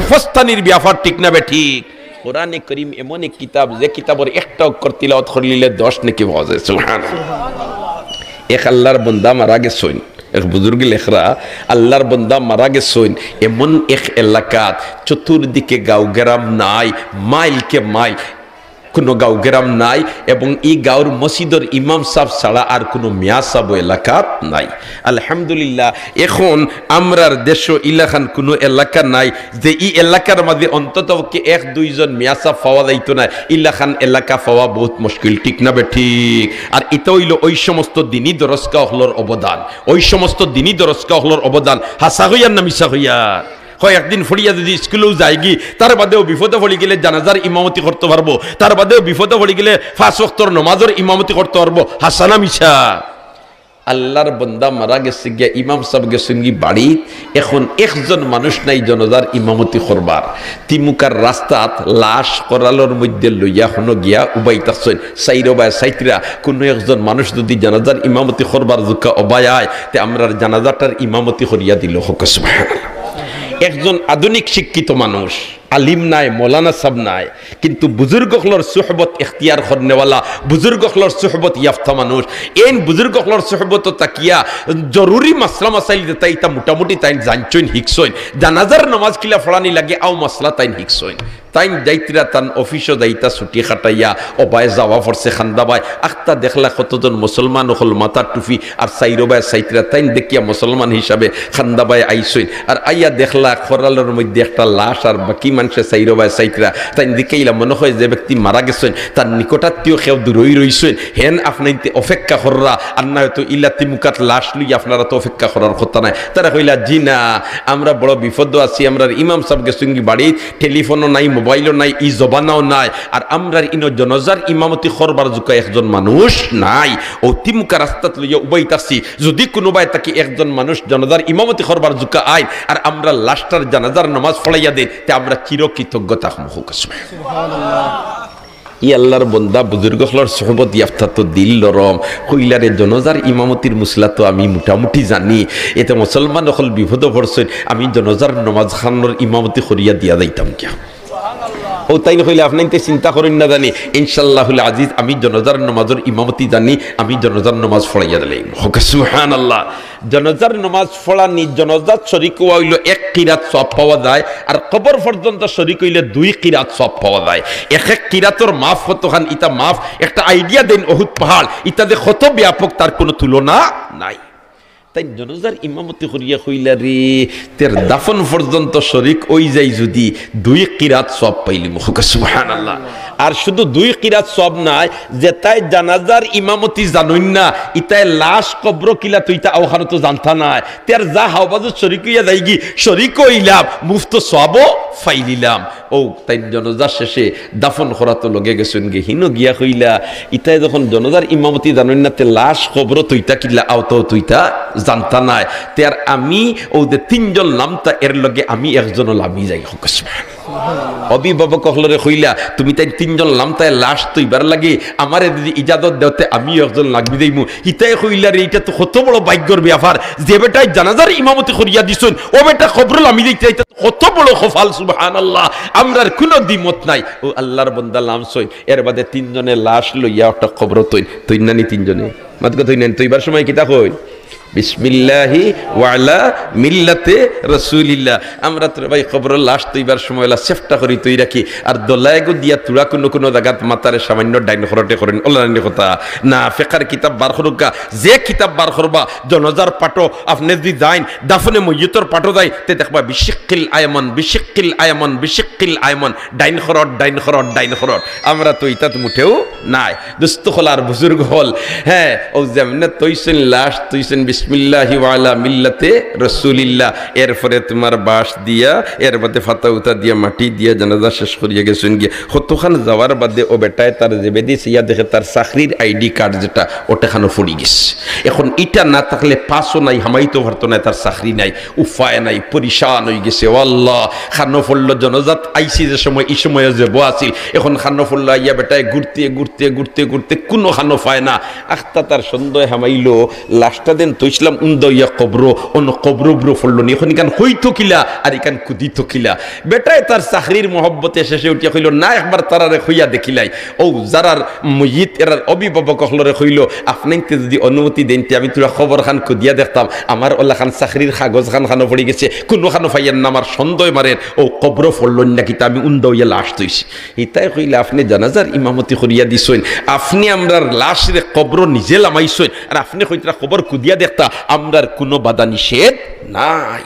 ফস্তানির ব্যাপার, ঠিক না বেঠিক? কোরআনে করিম এমন এক কিতাব, যে কিতাবর একটা অক্ষর তিলাওয়াত করিলিলে দশ নেকি পাওয়া যায়। সুবহানাল্লাহ। এক আল্লাহর বন্দা মারা গেছইন, এক বুজুর্গে লেখরা, আল্লাহর বন্দা মারা গেছইন এমন এক এলাকাত, চতুর্দিকে গাঁও গেরাম নাই, মাইলকে মাইল, কুনু গাঁও গেরাম নাই, এবং ই গাঁওর মসজিদর ইমাম সাব ছাড়া আর কুনু মিয়া সাবও এলাকাত নাই। আলহামদুলিল্লাহ, এখন আমরার দেশো ইলাখান কুনু এলাকা নাই যে ই এলাকার মাঝে অন্তত পক্ষে এক দুইজন মিয়া সাব পাওয়া যাইতো না, ইলাখান এলাকা পাওয়া বহুত মুশকিল, ঠিক না বেঠিক? আর ইটা অইলো ওই সমস্ত দিনী দরসগা অকলর অবদান, ওই সমস্ত দিনী দরসগা অকলর অবদান। হাছা কইয়ার না মিছা কইয়ার? কয় একদিন ফড়িয়া যদি স্কুলেও যায়গি, তার বাদেও বিপদে পড়ি গেলে জানাজার ইমামতি করতো পারবো, তার বাদেও বিপদে পড়ি গেলে পাঁচ ওয়াক্তর নমাজর ইমামতি করতো পারবো। হাছা না মিছা? আল্লাহর বন্দা মারা গেছে গিয়া, ইমাম সাব গেছইন গি বাড়িত, এখন একজন মানুষ নাই জানাজার ইমামতি করবার। তিমুকার রাস্তাত লাশ করালর মধ্যে লইয়া হনো গিয়া উবাই থাকছইন। চাইরোবায় চাইতরা কুনু একজন মানুষ যদি জানাজার ইমামতি করবার জুকা অবায় আয়, তে আমরার জানাজাটার ইমামতি করিয়া দিলো, কউক্কা সুবহানাল্লাহ। একজন আধুনিক শিক্ষিত মানুষ, আলিম নায়, মৌলানা সাব নায়, কিন্তু বুজুর্গ অকলর সুহবত এখতিয়ার করনেওয়ালা, বুজুর্গ অকলর সুহবত ইয়াফতা মানুষ। এইন বুজুর্গ অকলর সুহবত থাকিয়া জরুরি মাসলা মাসাইল যেতা, ইতা মোটামুটি তাইন জানছইন, হিকছইন। জানাজার নামাজ কিলা পড়ানি লাগে, অউ মাসলা তাইন হিকছইন। তাইন যাইতরা, তান অফিসো যাইতা ছুটি কাটাইয়া, অবায় যাওয়া পড়ছে কান্দাবায়। আখতা দেখলা কতজন মুসলমান অকল মাথার টুপি আর চাইরোবায় চাইতরা, তাইন দেখিয়া মুসলমান হিসাবে কান্দাবায় আইছইন। আর আইয়া দেখলা খরালর মধ্যে একটা লাশ, আর বাকি মানষে চাইরোবায় চাইতরা। তাইন দেখিয়া ইলা মনো অয় যে ব্যক্তি মারা গেছইন, তার নিকটাত্মীয় কেউ দূরই রইছইন, হেন আফনাইন্তে অপেক্ষা কররা, আর না অয় তো ইলা তিমুকাত লাশ লইয়া আফনারা তো অপেক্ষা করার কথা নায়। তারা কইলা, "জি না, আমরা বড় বিপদো আছি, আমরার ইমাম সাব গেছইনগি বাড়িত, টেলিফোনও নাই, মোবাইলও নাই, ই জমানাও নাই, আর আমরার ইনো জনাজার ইমামতি করবার জুকা একজন মানুষ নাই। অউ তিমুকা রাস্তাত লইয়া উবাইতাছি, যুদি কুনুবায় থাকি একজন মানুষ জনাজার ইমামতি করবার জুকা আইন, আর আমরার লাশটার জানাজার নামাজ পড়াইয়া দেইন, তে আমরা চিরকৃতজ্ঞ থাকমু।" কউক্কা সুবহানাল্লাহ। ই আল্লার বন্দা, বুজুর্গ অকলর সুহবত ইয়াফতা তো দিল নরম। কইলা রে, জনাজার ইমামতির মাসলা তো আমি মোটামুটি জানি, এতে মুসলমান অকল বিপদো পড়ছইন, আমি জনাজার নামাজ খানর ইমামতি করিয়া দিয়া যাইতাম কিয়া? অউ তাইন কইলা, "আফনাইন্তে চিন্তা করইন না জানি, ইনশাআল্লাহুল আজিজ আমি জনাজার নামাজর ইমামতি জানি, আমি জনাজার নামাজ পড়াইয়া দিলাইমু।" কউক্কা সুবহানাল্লাহ। জনাজার নামাজ পড়ানি, জনাজাত শরিক অওয়া অইলো এক কিরাত সওয়াব পাওয়া যায়, আর কবর পর্যন্ত শরিক অইলে দুই কিরাত সওয়াব পাওয়া যায়। এক এক কিরাতর মাপ কতখান, ইতা মাপ একটা idea দেইন, অহুদ পাহাড়, ইতা যে কত ব্যাপক, তার কুনু তুলনা নাই। তাইন জনাজার ইমামতি করিয়া কইলা রে, "তের দাফন পর্যন্ত শরিক অইযাই যুদি, দুই কিরাত সওয়াব পাইলিমু।" কউক্কা সুবহানাল্লাহ। আর শুধু দুই কিরাত সওয়াব নায়, যেতায় জানাজার ইমামতি জানইন না, ইতায় লাশ কবরো কিলা থইতা অউখানও তো জানতা নায়। তের যা হাওবাজত শরিক অইয়া যাইগি, শরিকও অইলাম, মুফতো সওয়াবও পাইলিলাম। অউ তাইন জনাজা শেষে দাফন করাত লগে গেছইনগি, হিনো গিয়া কইলা, "ইতায় যখন জনাজার ইমামতি জানইন না, তে লাশ কবরো থইতা কিলা, অউতাও থইতা জানতা নায়। তে আর আমি অউ যে তিনজন লামতা, এর লগে আমি একজনও লামি যাই।" কউক্কা সুবহানাল্লাহ। অভিভাবক অকলরে কইলা, "তুমি তাইন তিনজন লামতায় লাশ থইবার লাগি আমারে যুদি ইজাজত দেও তে আমিও একজন লামি যাইমু।" ইতায় কইলা রে, "ইটা তো কত বড় ভাগ্যর ব্যাপার, যে বেটায় জানাজার ইমামতি করিয়া দিছইন, অউ বেটা কবরো লামি যাইতা, ইটা তো কত বড় কপাল, সুবহানাল্লাহ, আমরার কুনু দ্বিমত নাই।" অউ আল্লার বন্দা লামছইন, এর বাদে তিনজনে লাশ লইয়া একটা কবরো থইন, থইন না নি তিনজনে? মাত কথা থইন না নি? থইবার সময় কিতা কইন? বিসমিল্লাহি ওয়া আলা মিল্লাতে রাসূলিল্লাহ। আমরা তো রে ভাই কবরর লাশ থইবার সময় অলা সেফটা করি থই রাখি, আর দলাইগু দিয়া তুড়া কুনু কুনু জাগাত মাথারে সামান্য ডাইন খরটে করইন, অলা নানি কথা? না, ফেকার কিতাব বার করউক্কা, যে কিতাব বার করবা, জনাজার পাঠো আফনে যুদি যাইন, দাফনে মইয়তর পাঠো যাইন, তে দেখবা বিশিক্কিল আয়মন, বিশিক্কিল আয়মন, বিশিক্কিল আয়মন, ডাইন খরট, ডাইন খরট, ডাইন খরট। আমরা তো ইতাত মুটেও নাই। দোস্ত অকল আর বুজুর্গ অকল, হ্যাঁ, অউ যেমনে থইছইন লাশ, থইছইন বিসমিল্লাহি ওয়া আলা মিল্লাতে রাসূলিল্লাহ, এরপরে তুমার বাঁশ দিয়া, এর বাদে ফাতা উতা দিয়া, মাটি দিয়া জানাজা শেষ করিয়া গেছইনগি। কতখান যাওয়ার বাদে অউ বেটায় তার জেবেদি চাইয়া দেখে তার চাকরির আইডি কার্ড যেটা, অটা খানো পড়ি গেছে। এখন ইটা না থাকলে পাসও নাই, হামাইতেও পারতো নায়, তার চাকরি নাই, উপায় নাই, পরিশান অইগেছে। ও আল্লাহ, খানো পড়লো, জনাজাত আইছি যে সময়, ই সময়ও জেবো আছিল, এখন খানো পড়লো, আইয়া বেটায় ঘুরতে, ঘুরতে, ঘুরতে, ঘুরতে কুনু খানো পায় না। আখতা তার সন্দেহ হামাইলো, লাশটা যেন থইছলাম উন্দা অইয়া কবরো, অনো কবরো বুরো পড়লো নি, এখন ইখান কইতো কিলা, আর ইখান কুদিতো কিলা। বেটায় তার চাকরির মহব্বতে শেষে উঠিয়া কইলো, "না, একবার তারারে কইয়া দেখিলাই।" অউ যারার মইয়িত এরার অভিভাবক অকলরে কইলো, "আফনাইন্তে যুদি অনুমতি দেইন, তে আমি তুরা কবরখান কুদিয়া দেখতাম, আমার অলাখান চাকরির কাগজখান খানো পড়ি গেছে, কুনু খানো পাইয়ার না, আমার সন্দেহ মারের, অউ কবরো পড়লো নি না কিতা, আমি উন্দা অইয়া লাশ থইছি।" ইতায় কইলা, "আফনে জানাজার ইমামতি করিয়া দিছইন, আফনে আমরার লাশরে কবরো নিজে লামাইছইন, আর আফনে কইতরা কবর কুদিয়া দেখতা, আমরার কুনু বাধা নিষেধ নাই।"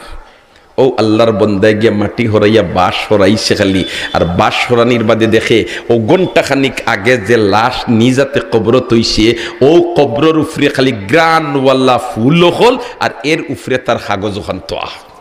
অউ আল্লার বন্দায় গিয়া মাটি হরাইয়া বাঁশ হরাইছে খালি, আর বাঁশ হরানির বাদে দেখে অউ ঘন্টা খানিক আগে যে লাশ নিজ আতে কবরো থইছে, অউ কবরর উফরে খালি ঘ্রাণওয়ালা ফুল অকল, আর এর উফরে তার কাগজ অখান থোয়া।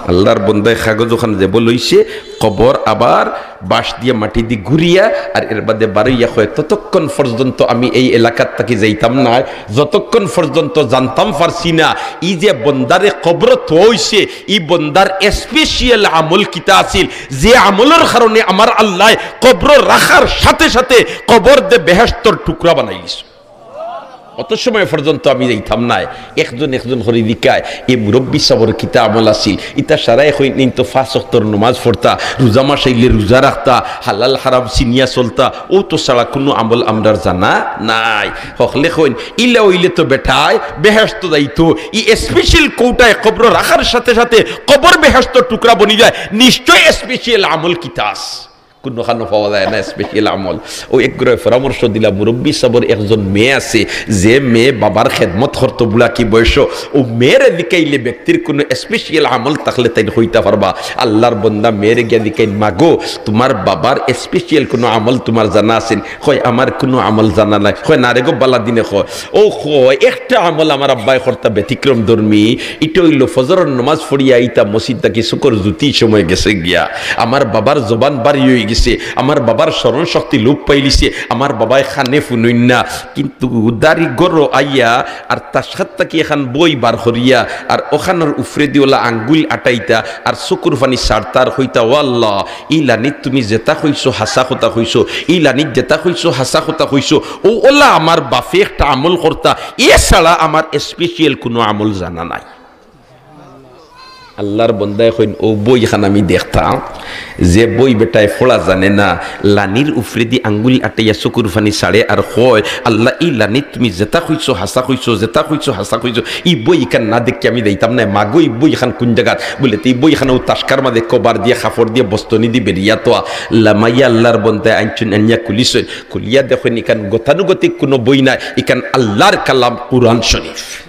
আল্লার বন্দায় কাগজ অখান জেবো লইছে, কবর আবার বাঁশ দিয়া মাটি দি ঘুরিয়া, আর এর বাদে বারইয়া কয়, "ততক্ষণ পর্যন্ত আমি এই এলাকাত থাকি যাইতাম নায়, যতক্ষণ পর্যন্ত জানতাম পারছি না, ই যে বন্দারে কবরো থোয়া অইছে, ই বন্দার special আমল কিতা আছিল, যে আমলর কারণে আমার আল্লায় কবরো রাখার সাথে সাথে কবর দে বেহেশতর টুকরা বানাইলিছইন।" অত সময় পর্যন্ত আমি যাইতাম নায়। একজন একজন করি জিকায়, "এ মুরব্বি সাবর কিতা আমল আছিল?" ইতা সারায় কইন, "ইন তো পাঁচ ওয়াক্তর নমাজ পড়তা, রোজা মাস আইলে রোজা রাখতা, হালাল হারাম চিনিয়া চলতা, অউ তো ছাড়া কুনু আমল আমরার জানা নাই।" হকলে কইন, "ইলা অইলে তো বেটায় বেহেশতো যাইতো, ই স্পেশাল কৌটায় কবরো রাখার সাথে সাথে কবর বেহেশতর টুকরা বনি যায়, নিশ্চয় স্পেশাল আমল কিতা আছে।" কুনুখানো পাওয়া যায় না স্পেশাল আমল। অউ একগুরে পরামর্শ দিলা, মুরব্বি সাবর একজন মেয়ে আছে, যে মেয়ে বাবার খেদমত করতো বুড়া কি বয়স, অউ মেয়েরে জিকাইলে ব্যক্তির কুনু স্পেশাল আমল থাকলে তাইন কইতা পারবা। আল্লার বন্দা মেয়েরে গিয়া জিকাইন, "মাগো, তুমার বাবার স্পেশাল কুনু আমল তুমার জানা আছে নি?" কয়, "আমার কুনু আমল জানা নাই।" কয়, "না রে গো, বালা দিনে কয়।" অউ কয়, "একটা আমল আমার আব্বায় করতা ব্যতিক্রম ধর্মী, ইটা অইলো ফজরর নমাজ পড়িয়া আইতা মসজিদ থাকি চকুর জুতি সময় গেছে গিয়া, আমার বাবার জবান বাড়ি অইগেছে, আমার বাবার স্মরণ শক্তি লোপ পাইলিছে, আমার বাবায় কানে হুনইন না, কিন্তু দাড়ি গরো আইয়া আর তাসখাত থাকি এখান বই বার করিয়া আর অখানর উফরেদি অলা আঙ্গুইল আটাইতা আর চকুর পানি ছাড়তা আর কইতা, 'ও আল্লাহ, ই লানিত তুমি যেতা কইছো হাছা কথা কইছো, ই লানিত যেতা কইছো হাছা কথা কইছো।' অউ অলা আমার বাফে একটা আমল করতা, এ ছাড়া আমার স্পেশাল কুনু আমল জানা নাই। আল্লার বন্দায় কইন, "অউ বইখান আমি দেখতাম, যে বই বেটায় পড়া জানে না, লানির উফরেদি আঙ্গুইল আটাইয়া চকুর পানি ছাড়ে আর কয়, 'আল্লাহ, ই লানিত তুমি যেতা কইছো হাছা কইছো, যেতা কইছো হাছা কইছো।' ই বইখান না দেখি আমি যাইতাম নায়। মাগো, ই বইখান কুন জাগাত?" বুলে, "তে ই বইখান অউ তাসকার মাঝে কভার দিয়া, কাপড় দিয়া, বস্তনি দি বেড়িয়া থোয়া।" লামাইয়া আল্লার বন্দায় আনছইন, আনিয়া খুলিছইন, খুলিয়া দেখইন ইখান গতানুগতিক কুনু বই নায়, ইখান আল্লার কালাম কুরআন শরীফ।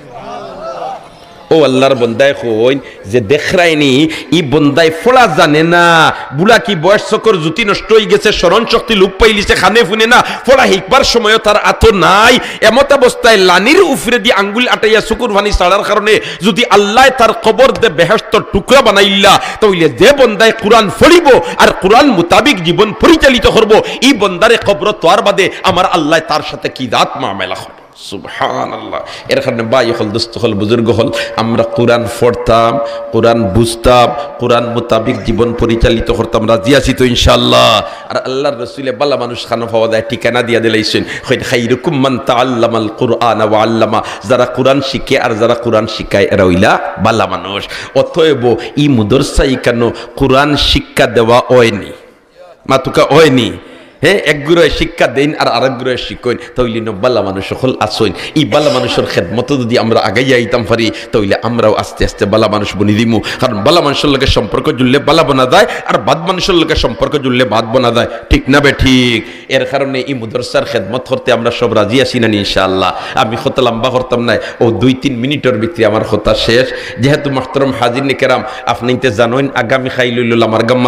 অউ আল্লার বন্দায় কইন যে দেখরায়নি, ই বন্দায় পড়া জানে না, বুড়া কি বয়স, চকুর জুতি নষ্ট অইগেছে, স্মরণ শক্তি লোপ পাইলিছে, কানে হুনে না, পড়া হিকবার সময়ও তার আতো নাই। এমত অবস্থায় লানির উফরেদি আঙ্গুইল আটাইয়া চকুর পানি ছাড়ার কারণে যুদি আল্লায় তার কবররে বেহেশতর টুকরা বানাইলা, তে অইলে যে বন্দায় কুরআন পড়িবো আর কুরআন মোতাবিক জীবন পরিচালিত করবো, ই বন্দারে কবরো থোয়ার বাদে আমার আল্লায় তার সাথে কি জাত মামেলা করবো। সুবহানাল্লাহ। এর কারণে ভাই অকল, দোস্ত অকল, বুজুর্গ অকল, আমরা কুরআন পড়তাম, কুরআন বুঝতাম, কুরআন মোতাবিক জীবন পরিচালিত করতাম। রাজি আছি তো ইনশাআল্লাহ? আর আল্লার রসুলে বালা মানুষ খানো পাওয়া যায়, ঠিকানা দিয়া দিলাইছইন, কইন, "খাইরুকুম মান তাআল্লামাল কুরআনা ওয়া আল্লামা।" যারা কুরআন শিখে আর যারা কুরআন শিখায়, এরা অইলা বালা মানুষ। অতএব ই মুদরসা ইখানো কুরআন শিক্ষা দেওয়া অয়নি। মাতুক্কা অয়নি? হে, একগুরে শিক্ষা দেইন আর আরকগুরে শিখইন, তে অইলে ইনো বালা মানুষ অকল আছইন। ই বালা মানুষর খেদমতো যুদি আমরা আগাইয়া আইতাম পারি, তে অইলে আমরাও আস্তে আস্তে বালা মানুষ বনি দিমু। কারণ বালা মানুষর লগে সম্পর্ক জুড়লে বালা বনা যায়, আর বাদ মানুষর লগে সম্পর্ক জুড়লে বাদ বনা যায়। ঠিক না বেঠিক? এর কারণে ই মুদরসার খেদমত করতে আমরা সব রাজি আছি না নি? ইনশাআল্লাহ। আমি কথা লম্বা করতাম নায়, অউ দুই তিন মিনিটর ভিতরে আমার কথা শেষ। যেহেতু মুহতারাম হাজিরিনে কেরাম, আপনে ইতে জানইন, আগামী কাইল অইলো লামার গাম্মা